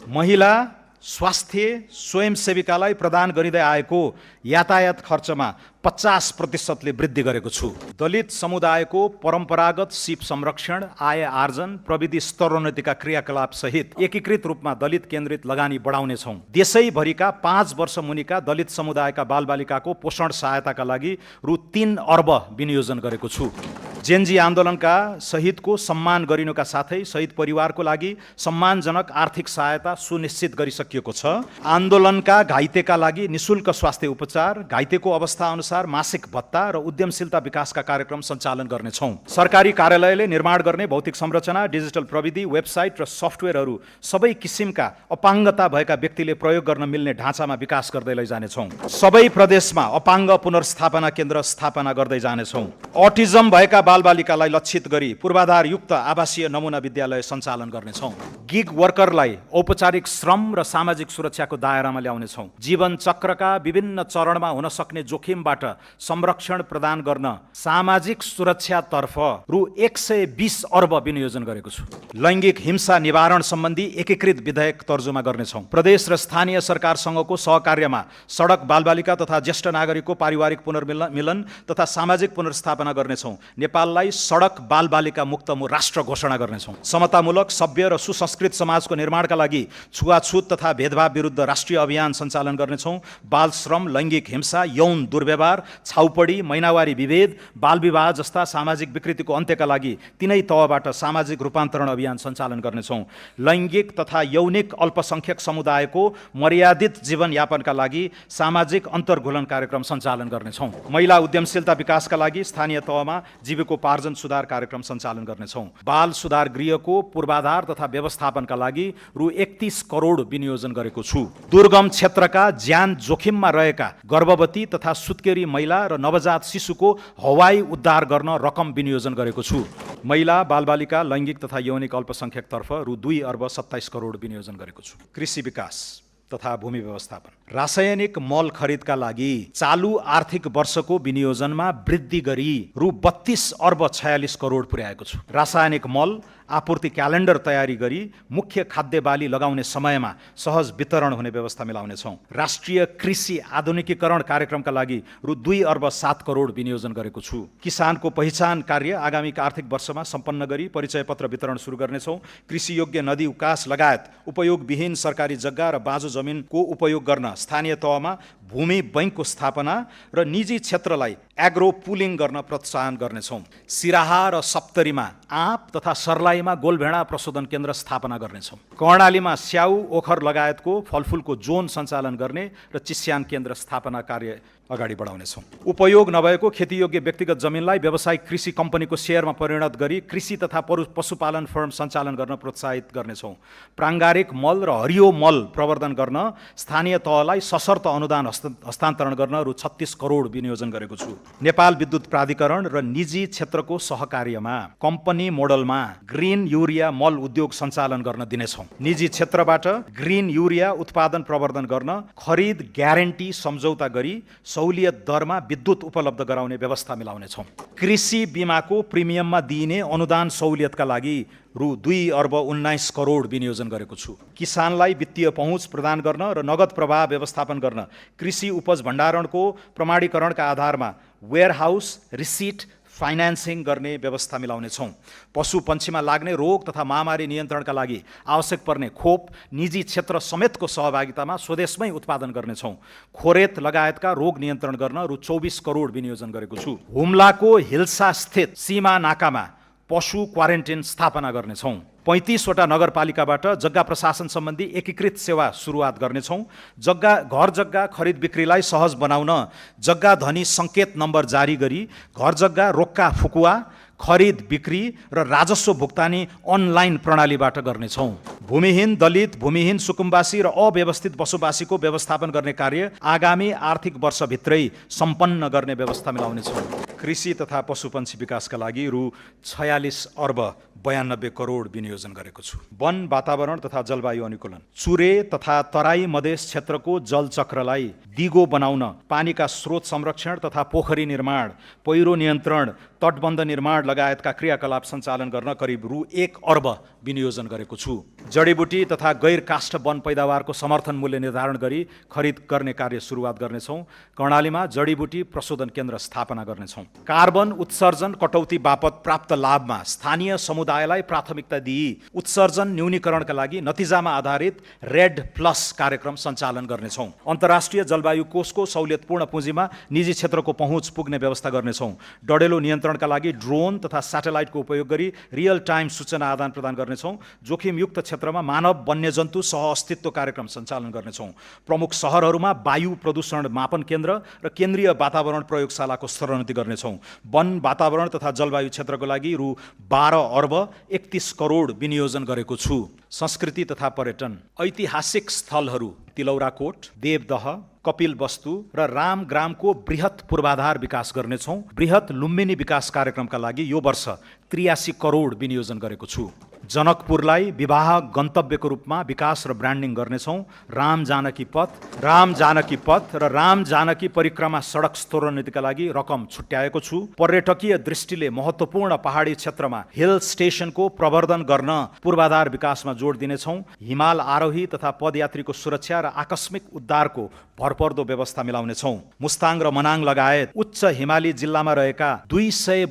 महिला स्वास्थ्य स्वयंसेविकालाई प्रदान गरिँदै आएको यातायात खर्चमा 50% वृद्धि गरेको छु। दलित समुदायको परम्परागत सिप संरक्षण, आय आर्जन, प्रविधि स्तरोन्नतिका क्रियाकलाप सहित एकीकृत रूपमा दलित केन्द्रित लगानी बढाउनेछौँ। देशैभरिका 5 वर्ष मुनिका दलित समुदायका बालबालिकाको पोषण सहायताका लागि रु 3 अर्ब विनियोजन गरेको छु। जेनजी आन्दोलनका शहीदको सम्मान गरिनुका साथै शहीद परिवारको लागि सम्मानजनक आर्थिक सहायता सुनिश्चित गरिसकिएको छ। आन्दोलनका घाइतेका लागि निशुल्क स्वास्थ्य उपचार, घाइतेको अवस्था अनुसार मासिक भत्ता र उद्यमशीलता विकासका कार्यक्रम सञ्चालन गर्नेछौँ। सरकारी कार्यालयले निर्माण गर्ने भौतिक संरचना, डिजिटल प्रविधि, वेबसाइट र सफ्टवेयरहरू सबै किसिमका अपाङ्गता भएका व्यक्तिले प्रयोग गर्न मिल्ने ढाँचामा विकास गर्दै लैजानेछौँ। सबै प्रदेशमा अपाङ्ग पुनर्स्थापना केन्द्र स्थापना गर्दै जानेछौँ। अटिजम भएका बालबालिकालाई लक्षित गरी पूर्वाधारयुक्त आवासीय नमुना विद्यालय सञ्चालन गर्नेछौँ। गिग वर्करलाई औपचारिक श्रम र सामाजिक सुरक्षाको दायरामा ल्याउनेछौँ। जीवन चक्रका विभिन्न चरणमा हुन सक्ने जोखिमबाट संरक्षण प्रदान गर्न सामाजिक सुरक्षातर्फ रु 120 अर्ब विनियोजन गरेको छु। लैङ्गिक हिंसा निवारण सम्बन्धी एकीकृत विधेयक तर्जुमा गर्नेछौँ। प्रदेश र स्थानीय सरकारसँगको सहकार्यमा सडक बालबालिका तथा ज्येष्ठ नागरिकको पारिवारिक पुनर्मिलन तथा सामाजिक पुनर्स्थापना गर्नेछौँ। नेपाललाई सडक बालबालिका मुक्त राष्ट्र घोषणा गर्नेछौँ। समतामूलक, सभ्य र सुसंस्कृत समाजको निर्माणका लागि छुवाछुत तथा भेदभाव विरुद्ध राष्ट्रिय अभियान सञ्चालन गर्नेछौँ। बाल श्रम, लैङ्गिक हिंसा, यौन दुर्व्यवहार, छाउपडी, महिनावारी विभेद, बाल विवाह जस्ता सामाजिक विकृतिको अन्त्यका लागि तिनै तहबाट सामाजिक रूपान्तरण अभियान सञ्चालन गर्नेछौँ। लैङ्गिक तथा यौनिक अल्पसङ्ख्यक समुदायको मर्यादित जीवनयापनका लागि सामाजिक अन्तर्घुलन कार्यक्रम सञ्चालन गर्नेछौँ। महिला उद्यमशीलता विकासका लागि स्थानीय तहमा जीविकोपार्जन सुधार कार्यक्रम सञ्चालन गर्नेछौँ। बाल सुधार गृहको पूर्वाधार तथा व्यवस्थापनका लागि रु 31 करोड विनियोजन गरेको छु। दुर्गम क्षेत्रका ज्यान जोखिममा रहेका गर्भवती तथा सुत्केरी महिला र नवजात शिशुको हवाई उद्धार गर्न रकम विनियोजन गरेको छु। महिला, बालबालिका, लैङ्गिक तथा यौनिक अल्पसङ्ख्यकतर्फ रु 2 अर्ब 27 करोड विनियोजन गरेको छु। कृषि विकास तथा भूमि व्यवस्थापन। रासायनिक मल खरिदका लागि चालु आर्थिक वर्षको विनियोजनमा वृद्धि गरी रु 32 अर्ब 46 करोड पुर्याएको छु। रासायनिक मल आपूर्ति क्यालेन्डर तयारी गरी मुख्य खाद्य बाली लगाउने समयमा सहज वितरण हुने व्यवस्था मिलाउनेछौँ। राष्ट्रिय कृषि आधुनिकीकरण कार्यक्रमका लागि रु 2 अर्ब 7 करोड विनियोजन गरेको छु। किसानको पहिचान कार्य आगामी आर्थिक वर्षमा सम्पन्न गरी परिचय पत्र वितरण सुरु गर्नेछौँ। कृषि योग्य नदी उकास लगायत उपयोगविहीन सरकारी जग्गा र बाँझो जमिनको उपयोग गर्न स्थानीय तहमा भूमि बैङ्कको स्थापना र निजी क्षेत्रलाई एग्रो पुलिङ गर्न प्रोत्साहन गर्नेछौँ। सिराहा र सप्तरीमा आँप तथा सर्लाहीमा गोलभेडा प्रशोधन केन्द्र स्थापना गर्नेछौँ। कर्णालीमा स्याउ, ओखर लगायतको फलफुलको जोन सञ्चालन गर्ने र चिस्यान केन्द्र स्थापना कार्य अगाडि बढाउनेछौँ। उपयोग नभएको खेतीयोग्य व्यक्तिगत जमिनलाई व्यावसायिक कृषि कम्पनीको सेयरमा परिणत गरी कृषि तथा पशुपालन फर्म सञ्चालन गर्न प्रोत्साहित गर्नेछौँ। प्राङ्गारिक मल र हरियो मल प्रवर्धन गर्न स्थानीय तहलाई सशर्त अनुदान हस्तान्तरण गर्न रु 36 करोड विनियोजन गरेको छु। नेपाल विद्युत प्राधिकरण र निजी क्षेत्रको सहकार्यमा कम्पनी मोडलमा ग्रिन युरिया मल उद्योग सञ्चालन गर्न दिनेछौँ। निजी क्षेत्रबाट ग्रिन युरिया उत्पादन प्रवर्धन गर्न खरिद ग्यारेन्टी सम्झौता गरी सहुलियत दरमा विद्युत उपलब्ध गराउने व्यवस्था मिलाउनेछौँ। कृषि बिमाको प्रिमियममा दिइने अनुदान सहुलियतका लागि रु 2 अर्ब 19 करोड विनियोजन गरेको छु। किसानलाई वित्तीय पहुँच प्रदान गर्न र नगद प्रवाह व्यवस्थापन गर्न कृषि उपज भण्डारणको प्रमाणीकरणका आधारमा वेयरहाउस, रिसिट, फाइनान्सिङ गर्ने व्यवस्था मिलाउनेछौँ। पशु पन्छीमा लाग्ने रोग तथा महामारी नियन्त्रणका लागि आवश्यक पर्ने खोप निजी क्षेत्र समेतको सहभागितामा स्वदेशमै उत्पादन गर्नेछौँ। खोरेत लगायतका रोग नियन्त्रण गर्न रु 24 करोड विनियोजन गरेको छु। हुम्लाको हिल्सा स्थित सीमा नाकामा पशु क्वारेन्टिन स्थापना गर्नेछौँ। 35वटा नगरपालिकाबाट जग्गा प्रशासन सम्बन्धी एकीकृत सेवा सुरुवात गर्नेछौँ। घर जग्गा खरिद बिक्रीलाई सहज बनाउन जग्गा धनी सङ्केत नम्बर जारी गरी घर जग्गा रोक्का फुकुवा खरिद बिक्री र राजस्व भुक्तानी अनलाइन प्रणालीबाट गर्नेछौँ। भूमिहीन दलित, भूमिहीन सुकुम्बासी र अव्यवस्थित बसोबासीको व्यवस्थापन गर्ने कार्य आगामी आर्थिक वर्षभित्रै सम्पन्न गर्ने व्यवस्था मिलाउनेछौँ। कृषि तथा पशुपन्छी विकासका लागि रु 46 अर्ब 92 करोड विनियोजन गरेको छु। वन, वातावरण तथा जलवायु अनुकूलन, चुरे तथा तराई मधेस क्षेत्रको जलचक्रलाई दिगो बनाउन पानीका स्रोत संरक्षण तथा पोखरी निर्माण, पहिरो नियन्त्रण, तटबन्ध निर्माण लगायतका क्रियाकलाप सञ्चालन गर्न करिब रु 1 अर्ब विनियोजन गरेको छु। जडीबुटी तथा गैर काष्ठ वन पैदावारको समर्थन मूल्य निर्धारण गरी खरिद गर्ने कार्य सुरुवात गर्नेछौँ। कर्णालीमा जडीबुटी प्रशोधन केन्द्र स्थापना गर्नेछौँ। कार्बन उत्सर्जन कटौती बापत प्राप्त लाभमा स्थानीय समुदायलाई प्राथमिकता दिई उत्सर्जन न्यूनीकरणका लागि नतिजामा आधारित रेड प्लस कार्यक्रम सञ्चालन गर्नेछौँ। अन्तर्राष्ट्रिय जलवायु कोषको सहुलियतपूर्ण पुँजीमा निजी क्षेत्रको पहुँच पुग्ने व्यवस्था गर्नेछौँ। डढेलो नियन्त्रणका लागि ड्रोन तथा स्याटेलाइटको उपयोग गरी रियल टाइम सूचना आदान प्रदान गर्नेछौँ। जोखिमयुक्त क्षेत्रमा मानव वन्यजन्तु सह अस्तित्व कार्यक्रम सञ्चालन गर्नेछौँ। प्रमुख सहरहरूमा वायु प्रदूषण मापन केन्द्र र केन्द्रीय वातावरण प्रयोगशालाको स्तरोन्नति गर्नेछौँ। वन, वातावरण तथा जलवायु क्षेत्रको लागि रु 12 अर्ब 31 करोड विनियोजन गरेको छु। संस्कृति तथा पर्यटन, ऐतिहासिक स्थलहरू तिलौराकोट, देवदह, कपिलवस्तु र रामग्रामको बृहत पूर्वाधार विकास गर्नेछौँ। बृहत लुम्बिनी विकास कार्यक्रमका लागि यो वर्ष 83 करोड विनियोजन गरेको छु। जनकपुरलाई विवाह गन्तव्यको रूपमा विकास र ब्रान्डिङ गर्नेछौँ। राम जानकी पथ र राम जानकी परिक्रमा सडक स्तरोन्नतिका लागि रकम छुट्याएको छु। पर्यटकीय दृष्टिले महत्त्वपूर्ण पहाडी क्षेत्रमा हिल स्टेसनको प्रवर्धन गर्न पूर्वाधार विकासमा जोड दिनेछौँ। हिमाल आरोही तथा पदयात्रीको सुरक्षा र आकस्मिक उद्धारको भरपर्दो व्यवस्था मिलाउनेछौँ। मुस्ताङ र मनाङ लगायत उच्च हिमाली जिल्लामा रहेका 200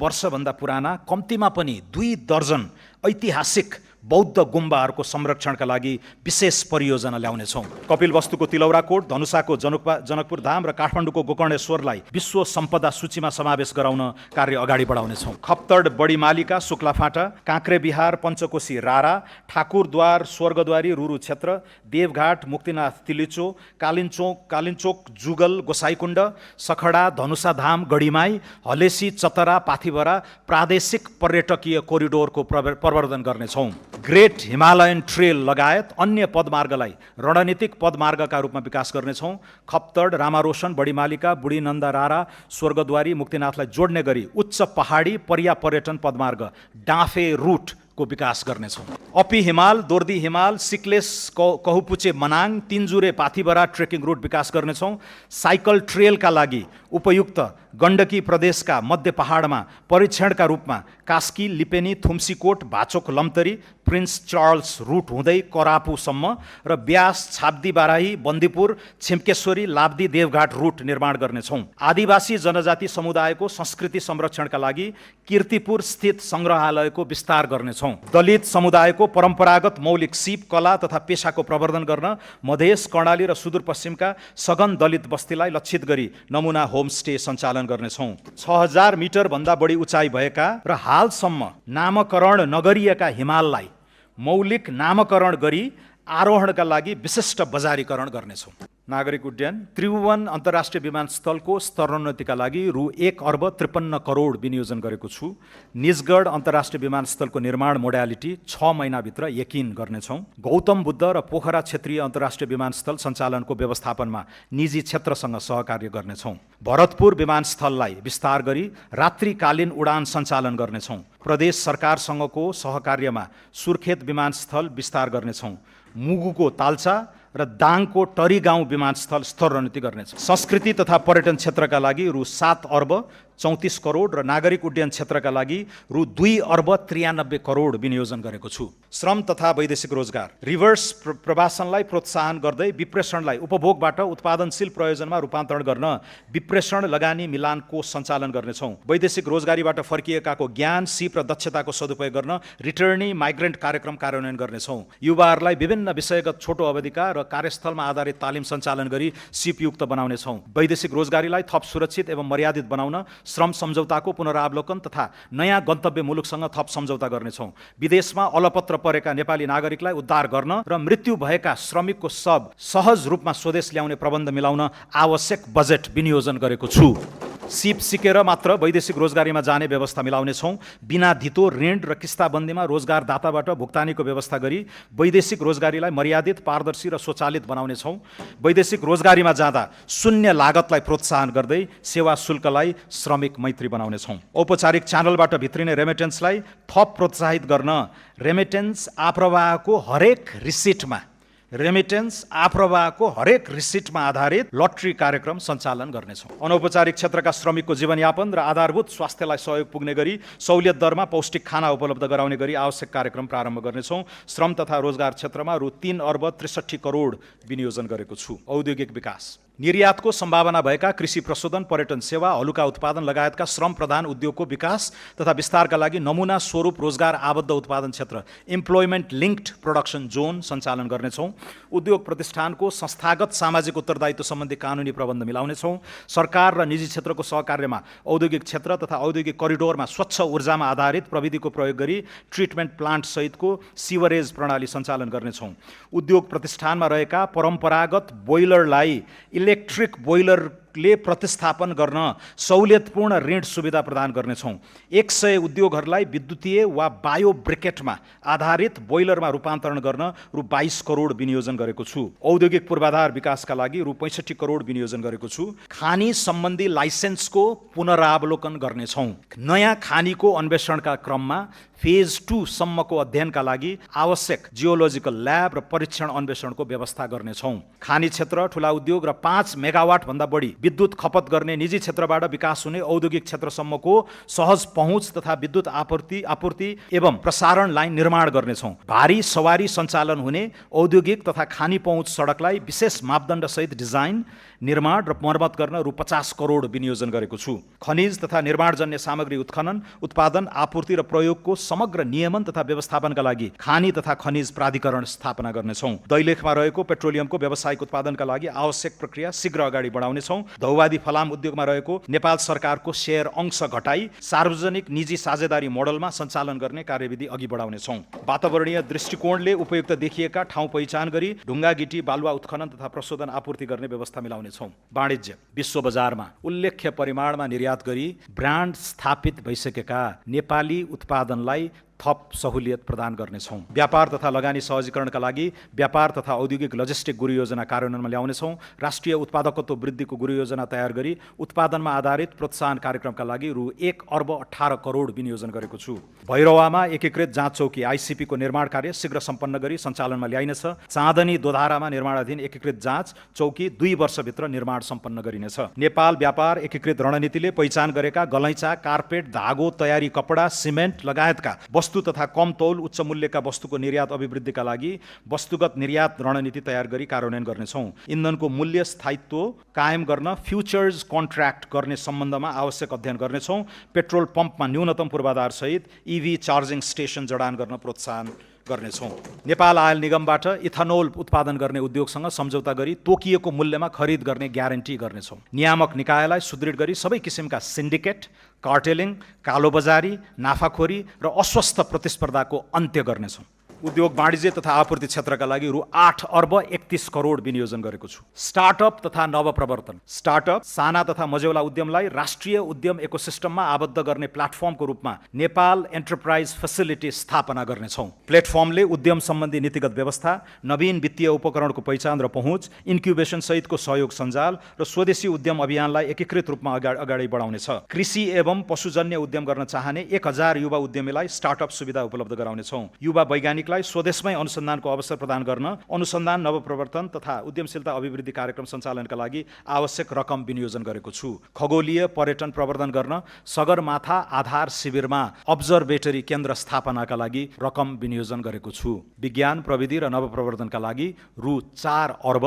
वर्षभन्दा पुराना कम्तीमा पनि 2 दर्जन ऐतिहासिक बौद्ध गुम्बाहरूको संरक्षणका लागि विशेष परियोजना ल्याउनेछौँ। कपिलवस्तुको तिलौराकोट, धनुषाको जनकपुर धाम र काठमाडौँको गोकर्णेश्वरलाई विश्व सम्पदा सूचीमा समावेश गराउन कार्य अगाडि बढाउनेछौँ। खप्तड, बडीमालिका, शुक्लाफाटा, काँक्रेबिहार, पञ्चकोशी रारा, ठाकुरद्वार, स्वर्गद्वारी रुरु क्षेत्र, देवघाट, मुक्तिनाथ तिलिचो, कालिन्चोक जुगल, गोसाईकुण्ड, सखडा, धनुषाधाम, गढीमाई, हलेसी, चतरा, पाथिभरा प्रादेशिक पर्यटकीय कोरिडोरको प्रवर्धन गर्नेछौँ। ग्रेट हिमालयन ट्रेल लगायत अन्य पदमार्गलाई रणनीतिक पदमार्गका रूपमा विकास गर्नेछौँ। खप्तड, रामारोशन, बडीमालिका, बुढीनन्दा रारा, स्वर्गद्वारी, मुक्तिनाथलाई जोड्ने गरी उच्च पहाडी पर्यटन पदमार्ग डाँफे रुटको विकास गर्नेछौँ। अपी हिमाल, दोर्दी हिमाल, सिक्लेस, कहुपुचे मनाङ, तिनजुरे पाथिभरा ट्रेकिङ रुट विकास गर्नेछौँ। साइकल ट्रेलका लागि उपयुक्त गण्डकी प्रदेशका मध्य पहाडमा परीक्षणका रूपमा कास्की, लिपेनी, थुम्सीकोट, भाचोक, लम्तरी, प्रिन्स चार्ल्स रुट हुँदै करापुसम्म र ब्यास, छाब्दी बाराही, बन्दीपुर, छिम्केश्वरी, लाब्दी, देवघाट रुट निर्माण गर्नेछौँ। आदिवासी जनजाति समुदायको संस्कृति संरक्षणका लागि कीर्तिपुर स्थित सङ्ग्रहालयको विस्तार गर्नेछौँ। दलित समुदायको परम्परागत मौलिक सिप, कला तथा पेसाको प्रवर्धन गर्न मधेस, कर्णाली र सुदूरपश्चिमका सघन दलित बस्तीलाई लक्षित गरी नमुना होमस्टे सञ्चालन गर्नेछौँ। 6000 मिटर भन्दा बढी उचाइ भएका र हालसम्म नामकरण नगरिएका हिमाललाई मौलिक नामकरण गरी आरोहणका लागि विशिष्ट बजारीकरण गर्नेछौँ। नागरिक उड्डयन, त्रिभुवन अन्तर्राष्ट्रिय विमानस्थलको स्तरोन्नतिका लागि रु 1 अर्ब 53 करोड विनियोजन गरेको छु। निजगढ अन्तर्राष्ट्रिय विमानस्थलको निर्माण मोडालिटी 6 महिनाभित्र यकिन गर्नेछौँ। गौतम बुद्ध र पोखरा क्षेत्रीय अन्तर्राष्ट्रिय विमानस्थल सञ्चालनको व्यवस्थापनमा निजी क्षेत्रसँग सहकार्य गर्नेछौँ। भरतपुर विमानस्थललाई विस्तार गरी रात्रिकालीन उडान सञ्चालन गर्नेछौँ। प्रदेश सरकारसँगको सहकार्यमा सुर्खेत विमानस्थल विस्तार गर्नेछौँ। मुगुको ताल्चा र दाङको टरी गाउँ विमानस्थल स्तरोन्नति गर्नेछ। संस्कृति तथा पर्यटन क्षेत्रका लागि रु 7 अर्ब 34 करोड र नागरिक उड्डयन क्षेत्रका लागि रु 2 अर्ब 93 करोड विनियोजन गरेको छु। श्रम तथा वैदेशिक रोजगार, रिभर्स प्रवासनलाई प्रोत्साहन गर्दै विप्रेषणलाई उपभोगबाट उत्पादनशील प्रयोजनमा रूपान्तरण गर्न विप्रेषण लगानी मिलान कोष सञ्चालन गर्नेछौँ। वैदेशिक रोजगारीबाट फर्किएकाको ज्ञान, सिप र दक्षताको सदुपयोग गर्न रिटर्नी माइग्रेन्ट कार्यक्रम कार्यान्वयन गर्नेछौँ। युवाहरूलाई विभिन्न विषयगत छोटो अवधिका र कार्यस्थलमा आधारित तालिम सञ्चालन गरी सिपयुक्त बनाउनेछौँ। वैदेशिक रोजगारीलाई थप सुरक्षित एवं मर्यादित बनाउन श्रम सम्झौताको पुनरावलोकन तथा नयाँ गन्तव्य मुलुकसँग थप सम्झौता गर्नेछौँ। विदेशमा अलपत्र परेका नेपाली नागरिकलाई उद्धार गर्न र मृत्यु भएका श्रमिकको शव सहज रूपमा स्वदेश ल्याउने प्रबन्ध मिलाउन आवश्यक बजेट विनियोजन गरेको छु। सिप सिकेर मात्र वैदेशिक रोजगारीमा जाने व्यवस्था मिलाउनेछौँ। बिना धितो ऋण र किस्ताबन्दीमा रोजगारदाताबाट भुक्तानीको व्यवस्था गरी वैदेशिक रोजगारीलाई मर्यादित, पारदर्शी र स्वचालित बनाउनेछौँ। वैदेशिक रोजगारीमा जाँदा शून्य लागतलाई प्रोत्साहन गर्दै सेवा शुल्कलाई श्रमिक मैत्री बनाउनेछौँ। औपचारिक च्यानलबाट भित्रिने रेमिटेन्सलाई थप प्रोत्साहित गर्न रेमिटेन्स आप्रवाहको हरेक रिसिटमा आधारित लटरी कार्यक्रम सञ्चालन गर्नेछौँ। अनौपचारिक क्षेत्रका श्रमिकको जीवनयापन र आधारभूत स्वास्थ्यलाई सहयोग पुग्ने गरी सहुलियत दरमा पौष्टिक खाना उपलब्ध गराउने गरी आवश्यक कार्यक्रम प्रारम्भ गर्नेछौँ। श्रम तथा रोजगार क्षेत्रमा रु 3 अर्ब 63 करोड विनियोजन गरेको छु। औद्योगिक विकास, निर्यातको सम्भावना भएका कृषि प्रशोधन, पर्यटन सेवा, हलुका उत्पादन लगायतका श्रम प्रधान उद्योगको विकास तथा विस्तारका लागि नमुना स्वरूप रोजगार आबद्ध उत्पादन क्षेत्र इम्प्लोइमेन्ट लिङ्क्ड प्रोडक्सन जोन सञ्चालन गर्नेछौँ। उद्योग प्रतिष्ठानको संस्थागत सामाजिक उत्तरदायित्व सम्बन्धी कानुनी प्रबन्ध मिलाउनेछौँ। सरकार र निजी क्षेत्रको सहकार्यमा औद्योगिक क्षेत्र तथा औद्योगिक करिडोरमा स्वच्छ ऊर्जामा आधारित प्रविधिको प्रयोग गरी ट्रिटमेन्ट प्लान्ट सहितको सिवरेज प्रणाली सञ्चालन गर्नेछौँ। उद्योग प्रतिष्ठानमा रहेका परम्परागत बोइलरलाई इलेक्ट्रिक बोइलरले प्रतिस्थापन गर्न सहुलियतपूर्ण ऋण सुविधा प्रदान गर्नेछौँ। 100 उद्योगहरूलाई विद्युतीय वा बायो ब्रिकेटमा आधारित बोइलरमा रूपान्तरण गर्न रु 22 करोड विनियोजन गरेको छु। औद्योगिक पूर्वाधार विकासका लागि रु 65 करोड विनियोजन गरेको छु। खानी सम्बन्धी लाइसेन्सको पुनरावलोकन गर्नेछौँ। नयाँ खानीको अन्वेषणका क्रममा फेज 2 सम्मको अध्ययनका लागि आवश्यक जियोलोजिकल ल्याब र परीक्षण अन्वेषणको व्यवस्था गर्नेछौँ। खानी क्षेत्र, ठुला उद्योग र 5 मेगावाट भन्दा बढी विद्युत खपत गर्ने निजी क्षेत्रबाट विकास हुने औद्योगिक क्षेत्रसम्मको सहज पहुँच तथा विद्युत आपूर्ति एवं प्रसारण लाइन निर्माण गर्नेछौँ। भारी सवारी सञ्चालन हुने औद्योगिक तथा खानी पहुँच सडकलाई विशेष मापदण्डसहित डिजाइन, निर्माण र मर्मत गर्न रु 50 करोड विनियोजन गरेको छु। खनिज तथा निर्माणजन्य सामग्री उत्खनन, उत्पादन, आपूर्ति र प्रयोगको समग्र नियमन तथा व्यवस्थापनका लागि खानी तथा खनिज प्राधिकरण स्थापना गर्नेछौँ। दैलेखमा रहेको पेट्रोलियमको व्यावसायिक उत्पादनका लागि आवश्यक प्रक्रिया शीघ्र अगाडि बढाउनेछौँ। धौवादी फलाम उद्योगमा रहेको नेपाल सरकारको शेयर अंश घटाई सार्वजनिक निजी साझेदारी मोडलमा सञ्चालन गर्ने कार्यविधि अघि बढाउनेछौँ। वातावरणीय दृष्टिकोणले उपयुक्त देखिएका ठाउँ पहिचान गरी ढुङ्गा गिटी बालुवा उत्खनन तथा प्रशोधन आपूर्ति गर्ने व्यवस्था मिलाउनेछौँ। वाणिज्य, विश्व बजारमा उल्लेख्य परिमाणमा निर्यात गरी ब्रान्ड स्थापित भइसकेका नेपाली उत्पादनलाई थप सहुलियत प्रदान गर्नेछौँ। व्यापार तथा लगानी सहजीकरणका लागि व्यापार तथा औद्योगिक लजिस्टिक गुरु योजना कार्यान्वयनमा ल्याउनेछौँ। राष्ट्रिय उत्पादकत्व वृद्धिको गुरु योजना तयार गरी उत्पादनमा आधारित प्रोत्साहन कार्यक्रमका लागि रु 1 अर्ब 18 करोड विनियोजन गरेको छु। भैरवामा एकीकृत जाँच चौकी ICP को निर्माण कार्य शीघ्र सम्पन्न गरी सञ्चालनमा ल्याइनेछ। चाँदनी दोधारामा निर्माणाधीन एकीकृत जाँच चौकी 2 वर्षभित्र निर्माण सम्पन्न गरिनेछ। नेपाल व्यापार एकीकृत रणनीतिले पहिचान गरेका गलैँचा, कार्पेट, धागो, तयारी कपडा, सिमेन्ट लगायतका वस्तु तथा कम तौल उच्च मूल्यका वस्तुको निर्यात अभिवृद्धिका लागि वस्तुगत निर्यात रणनीति तयार गरी कार्यान्वयन गर्नेछौँ। इन्धनको मूल्य स्थायित्व कायम गर्न फ्युचर्स कन्ट्र्याक्ट गर्ने सम्बन्धमा आवश्यक अध्ययन गर्नेछौँ। पेट्रोल पम्पमा न्यूनतम पूर्वाधार सहित EV चार्जिङ स्टेसन जडान गर्न प्रोत्साहन गर्नेछौँ। नेपाल आयल निगमबाट इथानोल उत्पादन गर्ने उद्योगसँग सम्झौता गरी तोकिएको मूल्यमा खरिद गर्ने ग्यारेन्टी गर्नेछौँ। नियामक निकायलाई सुदृढ गरी सबै किसिमका सिन्डिकेट, कार्टेलिङ, कालोबजारी, नाफाखोरी र अस्वस्थ प्रतिस्पर्धाको अन्त्य गर्नेछौँ। उद्योग, वाणिज्य तथा आपूर्ति क्षेत्रका लागि रु 8 अर्ब 31 करोड विनियोजन गरेको छु। स्टार्टअप तथा नवप्रवर्तन, स्टार्टअप, साना तथा मझौला उद्यमलाई राष्ट्रिय उद्यम इकोसिस्टममा आबद्ध गर्ने प्लेटफर्मको रूपमा नेपाल एन्टरप्राइज फेसिलिटी स्थापना गर्नेछौँ। प्लेटफर्मले उद्यम सम्बन्धी नीतिगत व्यवस्था, नवीन वित्तीय उपकरणको पहिचान र पहुँच, इन्क्युबेसन सहितको सहयोग सञ्जाल र स्वदेशी उद्यम अभियानलाई एकीकृत रूपमा अगाडि बढाउनेछ। कृषि एवं पशुजन्य उद्यम गर्न चाहने 1000 युवा उद्यमीलाई स्टार्टअप सुविधा उपलब्ध गराउनेछौँ। युवा वैज्ञानिकलाई बैङ्कलाई स्वदेशमै अनुसन्धानको अवसर प्रदान गर्न अनुसन्धान नवप्रवर्तन तथा उद्यमशीलता अभिवृद्धि कार्यक्रम सञ्चालनका लागि आवश्यक रकम विनियोजन गरेको छु। खगोलीय पर्यटन प्रवर्धन गर्न सगरमाथा आधार शिविरमा अब्जर्भेटरी केन्द्र स्थापनाका लागि रकम विनियोजन गरेको छु। विज्ञान प्रविधि र नवप्रवर्धनका लागि रु 4 अर्ब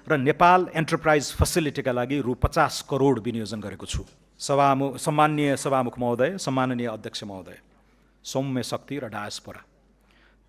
र नेपाल एन्टरप्राइज फेसिलिटीका लागि रु 50 करोड विनियोजन गरेको छु। सम्माननीय सभामुख महोदय, सम्माननीय अध्यक्ष महोदय, सौम्य शक्ति र डायस्पोरा,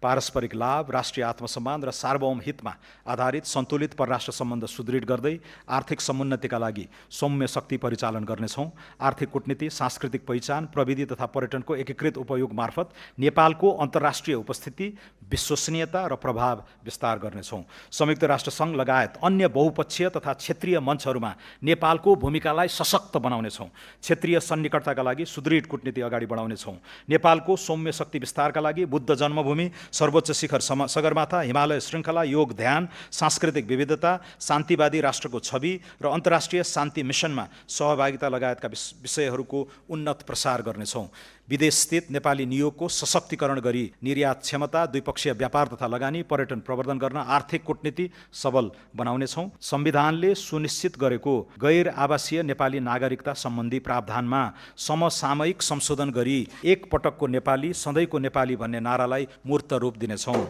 पारस्परिक लाभ, राष्ट्रिय आत्मसम्मान र सार्वभौम हितमा आधारित सन्तुलित परराष्ट्र सम्बन्ध सुदृढ गर्दै आर्थिक समुन्नतिका लागि सौम्य शक्ति परिचालन गर्नेछौँ। आर्थिक कूटनीति, सांस्कृतिक पहिचान, प्रविधि तथा पर्यटनको एकीकृत उपयोग मार्फत नेपालको अन्तर्राष्ट्रिय उपस्थिति, विश्वसनीयता र प्रभाव विस्तार गर्नेछौँ। संयुक्त राष्ट्र सङ्घ लगायत अन्य बहुपक्षीय तथा क्षेत्रीय मञ्चहरूमा नेपालको भूमिकालाई सशक्त बनाउनेछौँ। क्षेत्रीय सन्निकटताका लागि सुदृढ कूटनीति अगाडि बढाउनेछौँ। नेपालको सौम्य शक्ति विस्तारका लागि बुद्ध जन्मभूमि, सर्वोच्च शिखर सगरमाथा, हिमालय श्रृङ्खला, योग ध्यान, सांस्कृतिक विविधता, शान्तिवादी राष्ट्रको छवि र अन्तर्राष्ट्रिय शान्ति मिसनमा सहभागिता लगायतका विषयहरूको उन्नत प्रसार गर्नेछौँ। विदेशस्थित नेपाली नियोगको सशक्तिकरण गरी निर्यात क्षमता, द्विपक्षीय व्यापार तथा लगानी, पर्यटन प्रवर्धन गर्न आर्थिक कूटनीति सबल बनाउनेछौँ। संविधानले सुनिश्चित गरेको गैर आवासीय नेपाली नागरिकता सम्बन्धी प्रावधानमा समसामयिक संशोधन गरी एक पटकको नेपाली, सधैँको नेपाली भन्ने नारालाई मूर्त रूप दिनेछौँ।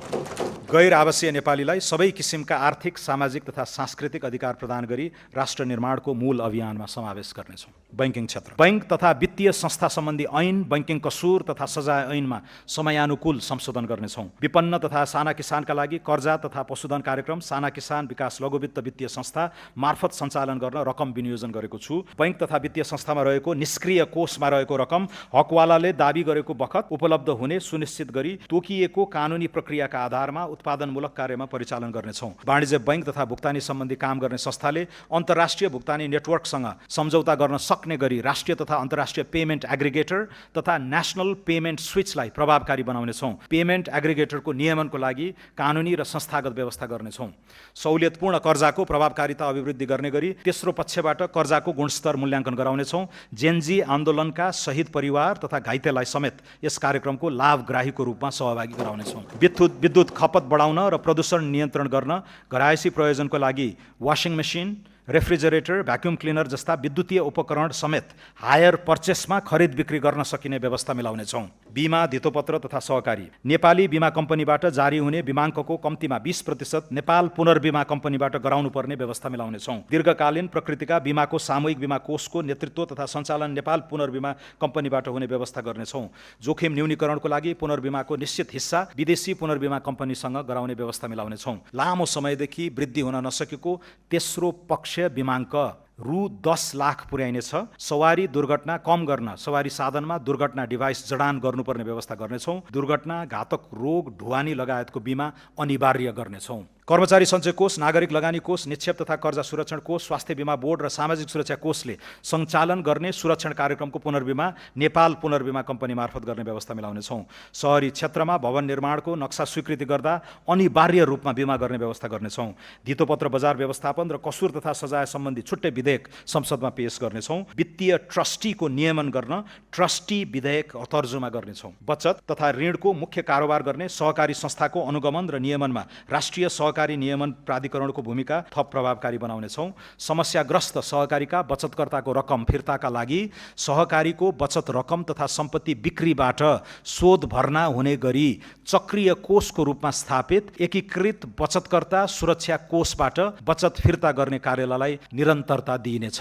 गैर आवासीय नेपालीलाई सबै किसिमका आर्थिक, सामाजिक तथा सांस्कृतिक अधिकार प्रदान गरी राष्ट्र निर्माणको मूल अभियानमा समावेश गर्नेछौँ। बैंकिङ क्षेत्र, बैंक तथा वित्तीय संस्था सम्बन्धी ऐन, बैंकिङ कसुर तथा सजाय ऐनमा समयानुकूल संशोधन गर्नेछौँ। विपन्न तथा साना किसानका लागि कर्जा तथा पशुधन कार्यक्रम साना किसान विकास लघुवित्त वित्तीय संस्था मार्फत सञ्चालन गर्न रकम विनियोजन गरेको छु। बैंक तथा वित्तीय संस्थामा रहेको निष्क्रिय कोषमा रहेको रकम हकवालाले दाबी गरेको बखत उपलब्ध हुने सुनिश्चित गरी तोकिएको कानुनी प्रक्रियाका आधारमा उत्पादनमूलक कार्यमा परिचालन गर्नेछौँ। वाणिज्य बैंक तथा भुक्तानी सम्बन्धी काम गर्ने संस्थाले अन्तर्राष्ट्रिय भुक्तानी नेटवर्कसँग सम्झौता गर्न सक्ने गरी राष्ट्रिय तथा अन्तर्राष्ट्रिय पेमेन्ट एग्रिगेटर तथा नेशनल पेमेन्ट स्विचलाई प्रभावकारी बनाउनेछौँ। पेमेन्ट एग्रिगेटरको नियमनको लागि कानुनी र संस्थागत व्यवस्था गर्नेछौँ। सहुलियतपूर्ण कर्जाको प्रभावकारिता अभिवृद्धि गर्ने गरी तेस्रो पक्षबाट कर्जाको गुणस्तर मूल्याङ्कन गराउनेछौँ। जेनजी आन्दोलनका शहीद परिवार तथा घाइतेलाई समेत यस कार्यक्रमको लाभग्राहीको रूपमा सहभागी गराउनेछौँ। विद्युत खपत बढाउन र प्रदूषण नियन्त्रण गर्न घरायसी प्रयोजनको लागि washing machine, refrigerator, vacuum cleaner जस्ता विद्युतीय उपकरण समेत हायर पर्चेसमा खरिद बिक्री गर्न सकिने व्यवस्था मिलाउनेछौँ। बीमा, धितोपत्र तथा सहकारी, नेपाली बीमा कम्पनीबाट जारी हुने बीमाङ्कको कम्तीमा 20% नेपाल पुनर्बीमा कम्पनीबाट गराउनुपर्ने व्यवस्था मिलाउनेछौँ। दीर्घकालीन प्रकृतिका बीमाको सामूहिक बीमा कोषको नेतृत्व तथा सञ्चालन नेपाल पुनर्बीमा कम्पनीबाट हुने व्यवस्था गर्नेछौँ। जोखिम न्यूनीकरणको लागि पुनर्बीमाको निश्चित हिस्सा विदेशी पुनर्बीमा कम्पनीसँग गराउने व्यवस्था मिलाउनेछौँ। लामो समयदेखि वृद्धि हुन नसकेको तेस्रो पक्ष बीमाङ्क रु 10 लाख पुर्याइनेछ। सवारी दुर्घटना कम गर्न सवारी साधनमा दुर्घटना डिभाइस जडान गर्नुपर्ने व्यवस्था गर्नेछौँ। दुर्घटना, घातक रोग, ढुवानी लगायतको बीमा अनिवार्य गर्नेछौँ। कर्मचारी सञ्चय कोष, नागरिक लगानी कोष, निक्षेप तथा कर्जा सुरक्षण कोष, स्वास्थ्य बीमा बोर्ड र सामाजिक सुरक्षा कोषले सञ्चालन गर्ने सुरक्षण कार्यक्रमको पुनर्बीमा नेपाल पुनर्बीमा कम्पनी मार्फत गर्ने व्यवस्था मिलाउनेछौँ। शहरी क्षेत्रमा भवन निर्माणको नक्सा स्वीकृति गर्दा अनिवार्य रूपमा बीमा गर्ने व्यवस्था गर्नेछौँ। धितोपत्र बजार व्यवस्थापन र कसुर तथा सजाय सम्बन्धी छुट्टै विधेयक संसदमा पेश गर्नेछौँ। वित्तीय ट्रस्टीको नियमन गर्न ट्रस्टी विधेयक तर्जुमा गर्नेछौँ। बचत तथा ऋणको मुख्य कारोबार गर्ने सहकारी संस्थाको अनुगमन र नियमनमा राष्ट्रिय सहकारी नियमन प्राधिकरणको भूमिका थप प्रभावकारी बनाउनेछौँ। समस्याग्रस्त सहकारीका बचतकर्ताको रकम फिर्ताका लागि सहकारीको बचत रकम तथा सम्पत्ति बिक्रीबाट शोध भर्ना हुने गरी चक्रीय कोषको रूपमा स्थापित एकीकृत बचतकर्ता सुरक्षा कोषबाट बचत फिर्ता गर्ने कार्यालयलाई निरन्तरता दिइनेछ।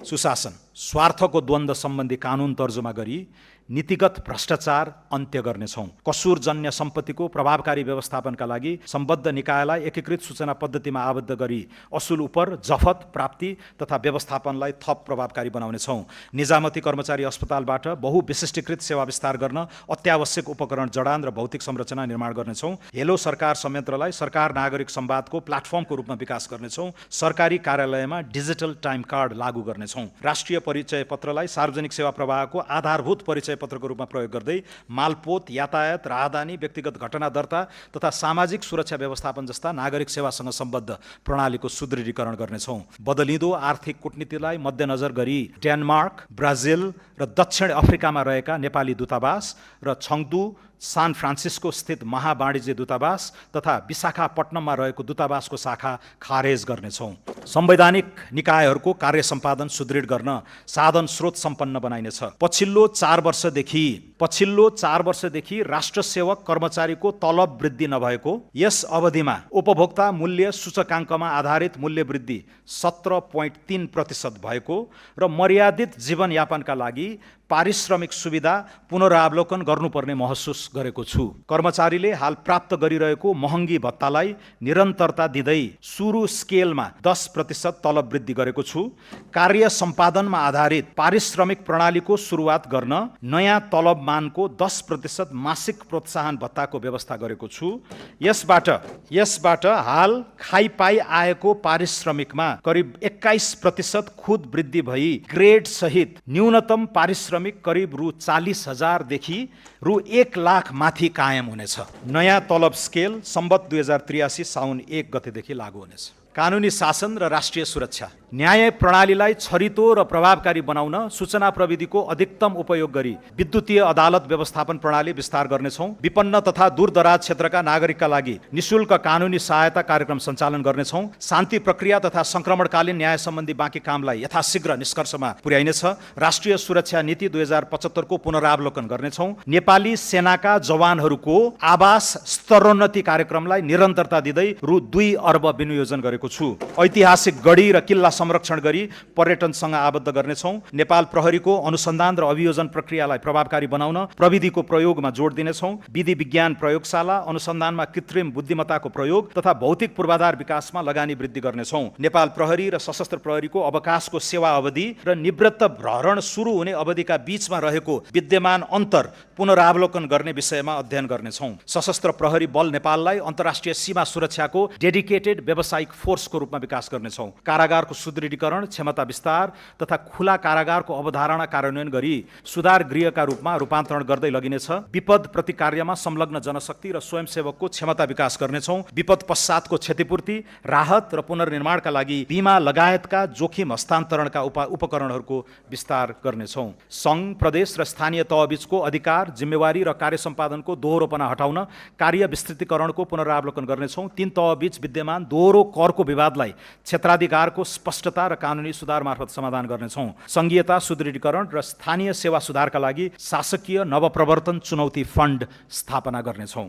सुशासन, स्वार्थको द्वन्द्व सम्बन्धी कानुन तर्जुमा गरी नीतिगत भ्रष्टाचार अन्त्य गर्नेछौँ। कसुरजन्य सम्पत्तिको प्रभावकारी व्यवस्थापनका लागि सम्बद्ध निकायलाई एकीकृत सूचना पद्धतिमा आबद्ध गरी असुल उपर जफत प्राप्ति तथा व्यवस्थापनलाई थप प्रभावकारी बनाउनेछौँ। निजामती कर्मचारी अस्पतालबाट बहुविशिष्टीकृत सेवा विस्तार गर्न अत्यावश्यक उपकरण जडान र भौतिक संरचना निर्माण गर्नेछौँ। हेलो सरकार संयन्त्रलाई सरकार नागरिक संवादको प्लाटफर्मको रूपमा विकास गर्नेछौँ। सरकारी कार्यालयमा डिजिटल टाइम कार्ड लागू गर्नेछौँ। राष्ट्रिय परिचय पत्रलाई सार्वजनिक सेवा प्रवाहको आधारभूत परिचय पत्रको रूपमा प्रयोग गर्दै मालपोत, यातायात, राहदानी, व्यक्तिगत घटना दर्ता तथा सामाजिक सुरक्षा व्यवस्थापन जस्ता नागरिक सेवासँग सम्बद्ध प्रणालीको सुदृढीकरण गर्नेछौँ। बदलिँदो आर्थिक कूटनीतिलाई मध्यनजर गरी डेनमार्क, ब्राजिल र दक्षिण अफ्रिकामा रहेका नेपाली दूतावास र छङ्दू, सान फ्रान्सिस्को स्थित महावाणिज्य दूतावास तथा विशाखापट्टनममा रहेको दूतावासको शाखा खारेज गर्नेछौँ। संवैधानिक निकायहरूको कार्य सम्पादन सुदृढ गर्न साधन स्रोत सम्पन्न बनाइनेछ। पछिल्लो 4 वर्षदेखि राष्ट्र सेवक कर्मचारीको तलब वृद्धि नभएको, यस अवधिमा उपभोक्ता मूल्य सूचकाङ्कमा आधारित मूल्य वृद्धि 17.3% भएको र मर्यादित जीवनयापनका लागि पारिश्रमिक सुविधा पुनरावलोकन गर्नुपर्ने महसुस गरेको छु। कर्मचारीले हाल प्राप्त गरिरहेको महँगी भत्तालाई निरन्तरता दिँदै सुरु स्केलमा 10% तलब वृद्धि गरेको छु। कार्य सम्पादनमा आधारित पारिश्रमिक प्रणालीको सुरुवात गर्न नयाँ तलब मानको 10% मासिक प्रोत्साहन भत्ताको व्यवस्था गरेको छु। यसबाट हाल खाइपाई आएको पारिश्रमिकमा करिब 21% खुद वृद्धि भई ग्रेड सहित न्यूनतम पारिश्रमिक करिब रु 40,000 देखि रु 1 लाख माथि कायम हुनेछ। नयाँ तलब स्केल सम्वत 2083 साउन 1 गतेदेखि लागू हुनेछ। कानुनी शासन र राष्ट्रिय सुरक्षा, न्याय प्रणालीलाई छरितो र प्रभावकारी बनाउन सूचना प्रविधिको अधिकतम उपयोग गरी विद्युतीय अदालत व्यवस्थापन प्रणाली विस्तार गर्नेछौँ। विपन्न तथा दूरदराज क्षेत्रका नागरिकका लागि निशुल्क कानुनी सहायता कार्यक्रम सञ्चालन गर्नेछौँ। शान्ति प्रक्रिया तथा संक्रमणकालीन न्याय सम्बन्धी बाँकी कामलाई यथाशीघ्र निष्कर्षमा पुर्याइनेछ। राष्ट्रिय सुरक्षा नीति 2075 को पुनरावलोकन गर्नेछौँ। नेपाली सेनाका जवानहरूको आवास स्तरोन्नति कार्यक्रमलाई निरन्तरता दिँदै रु 2 अर्ब विनियोजन गरेको छु। ऐतिहासिक गढी र किल्ला संरक्षण गरी पर्यटनसँग आबद्ध गर्नेछौँ। नेपाल प्रहरीको अनुसन्धान र अभियोजन प्रक्रियालाई प्रभावकारी बनाउन प्रविधिको प्रयोगमा जोड दिनेछौँ। विधि विज्ञान प्रयोगशाला, अनुसन्धानमा कृत्रिम बुद्धिमत्ताको प्रयोग तथा भौतिक पूर्वाधार विकासमा लगानी वृद्धि गर्नेछौँ। नेपाल प्रहरी र सशस्त्र प्रहरीको अवकाशको सेवा अवधि र निवृत्त भरण सुरु हुने अवधिका बीचमा रहेको विद्यमान अन्तर पुनरावलोकन गर्ने विषयमा अध्ययन गर्नेछौँ। सशस्त्र प्रहरी बल नेपाललाई अन्तर्राष्ट्रिय सीमा सुरक्षाको डेडिकेटेड व्यावसायिक फोर्सको रूपमा विकास गर्नेछौँ। कारागारको सुदृढीकरण, क्षमता विस्तार तथा खुला कारागारको अवधारणा कार्यान्वयन गरी सुधार गृहका रूपमा रूपान्तरण गर्दै लगिनेछ। विपद प्रतिकार्यमा संलग्न जनशक्ति र स्वयंसेवकको क्षमता विकास गर्नेछौँ। विपद पश्चातको क्षतिपूर्ति, राहत र पुनर्निर्माणका लागि बीमा लगायतका जोखिम हस्तान्तरणका उपकरणहरूको विस्तार गर्नेछौँ। सङ्घ, प्रदेश र स्थानीय तहबीचको अधिकार, जिम्मेवारी र कार्य सम्पादनको दोहोरोपना हटाउन कार्य विस्तृतीकरणको पुनरावलोकन गर्नेछौँ। 3 तहबीच विद्यमान दोहोरो करको विवादलाई क्षेत्राधिकारको स्पष्टता र कानुनी सुधार मार्फत समाधान गर्नेछौँ। संघीयता सुदृढीकरण र स्थानीय सेवा सुधारका लागि शासकीय नवप्रवर्तन चुनौती फन्ड स्थापना गर्नेछौँ।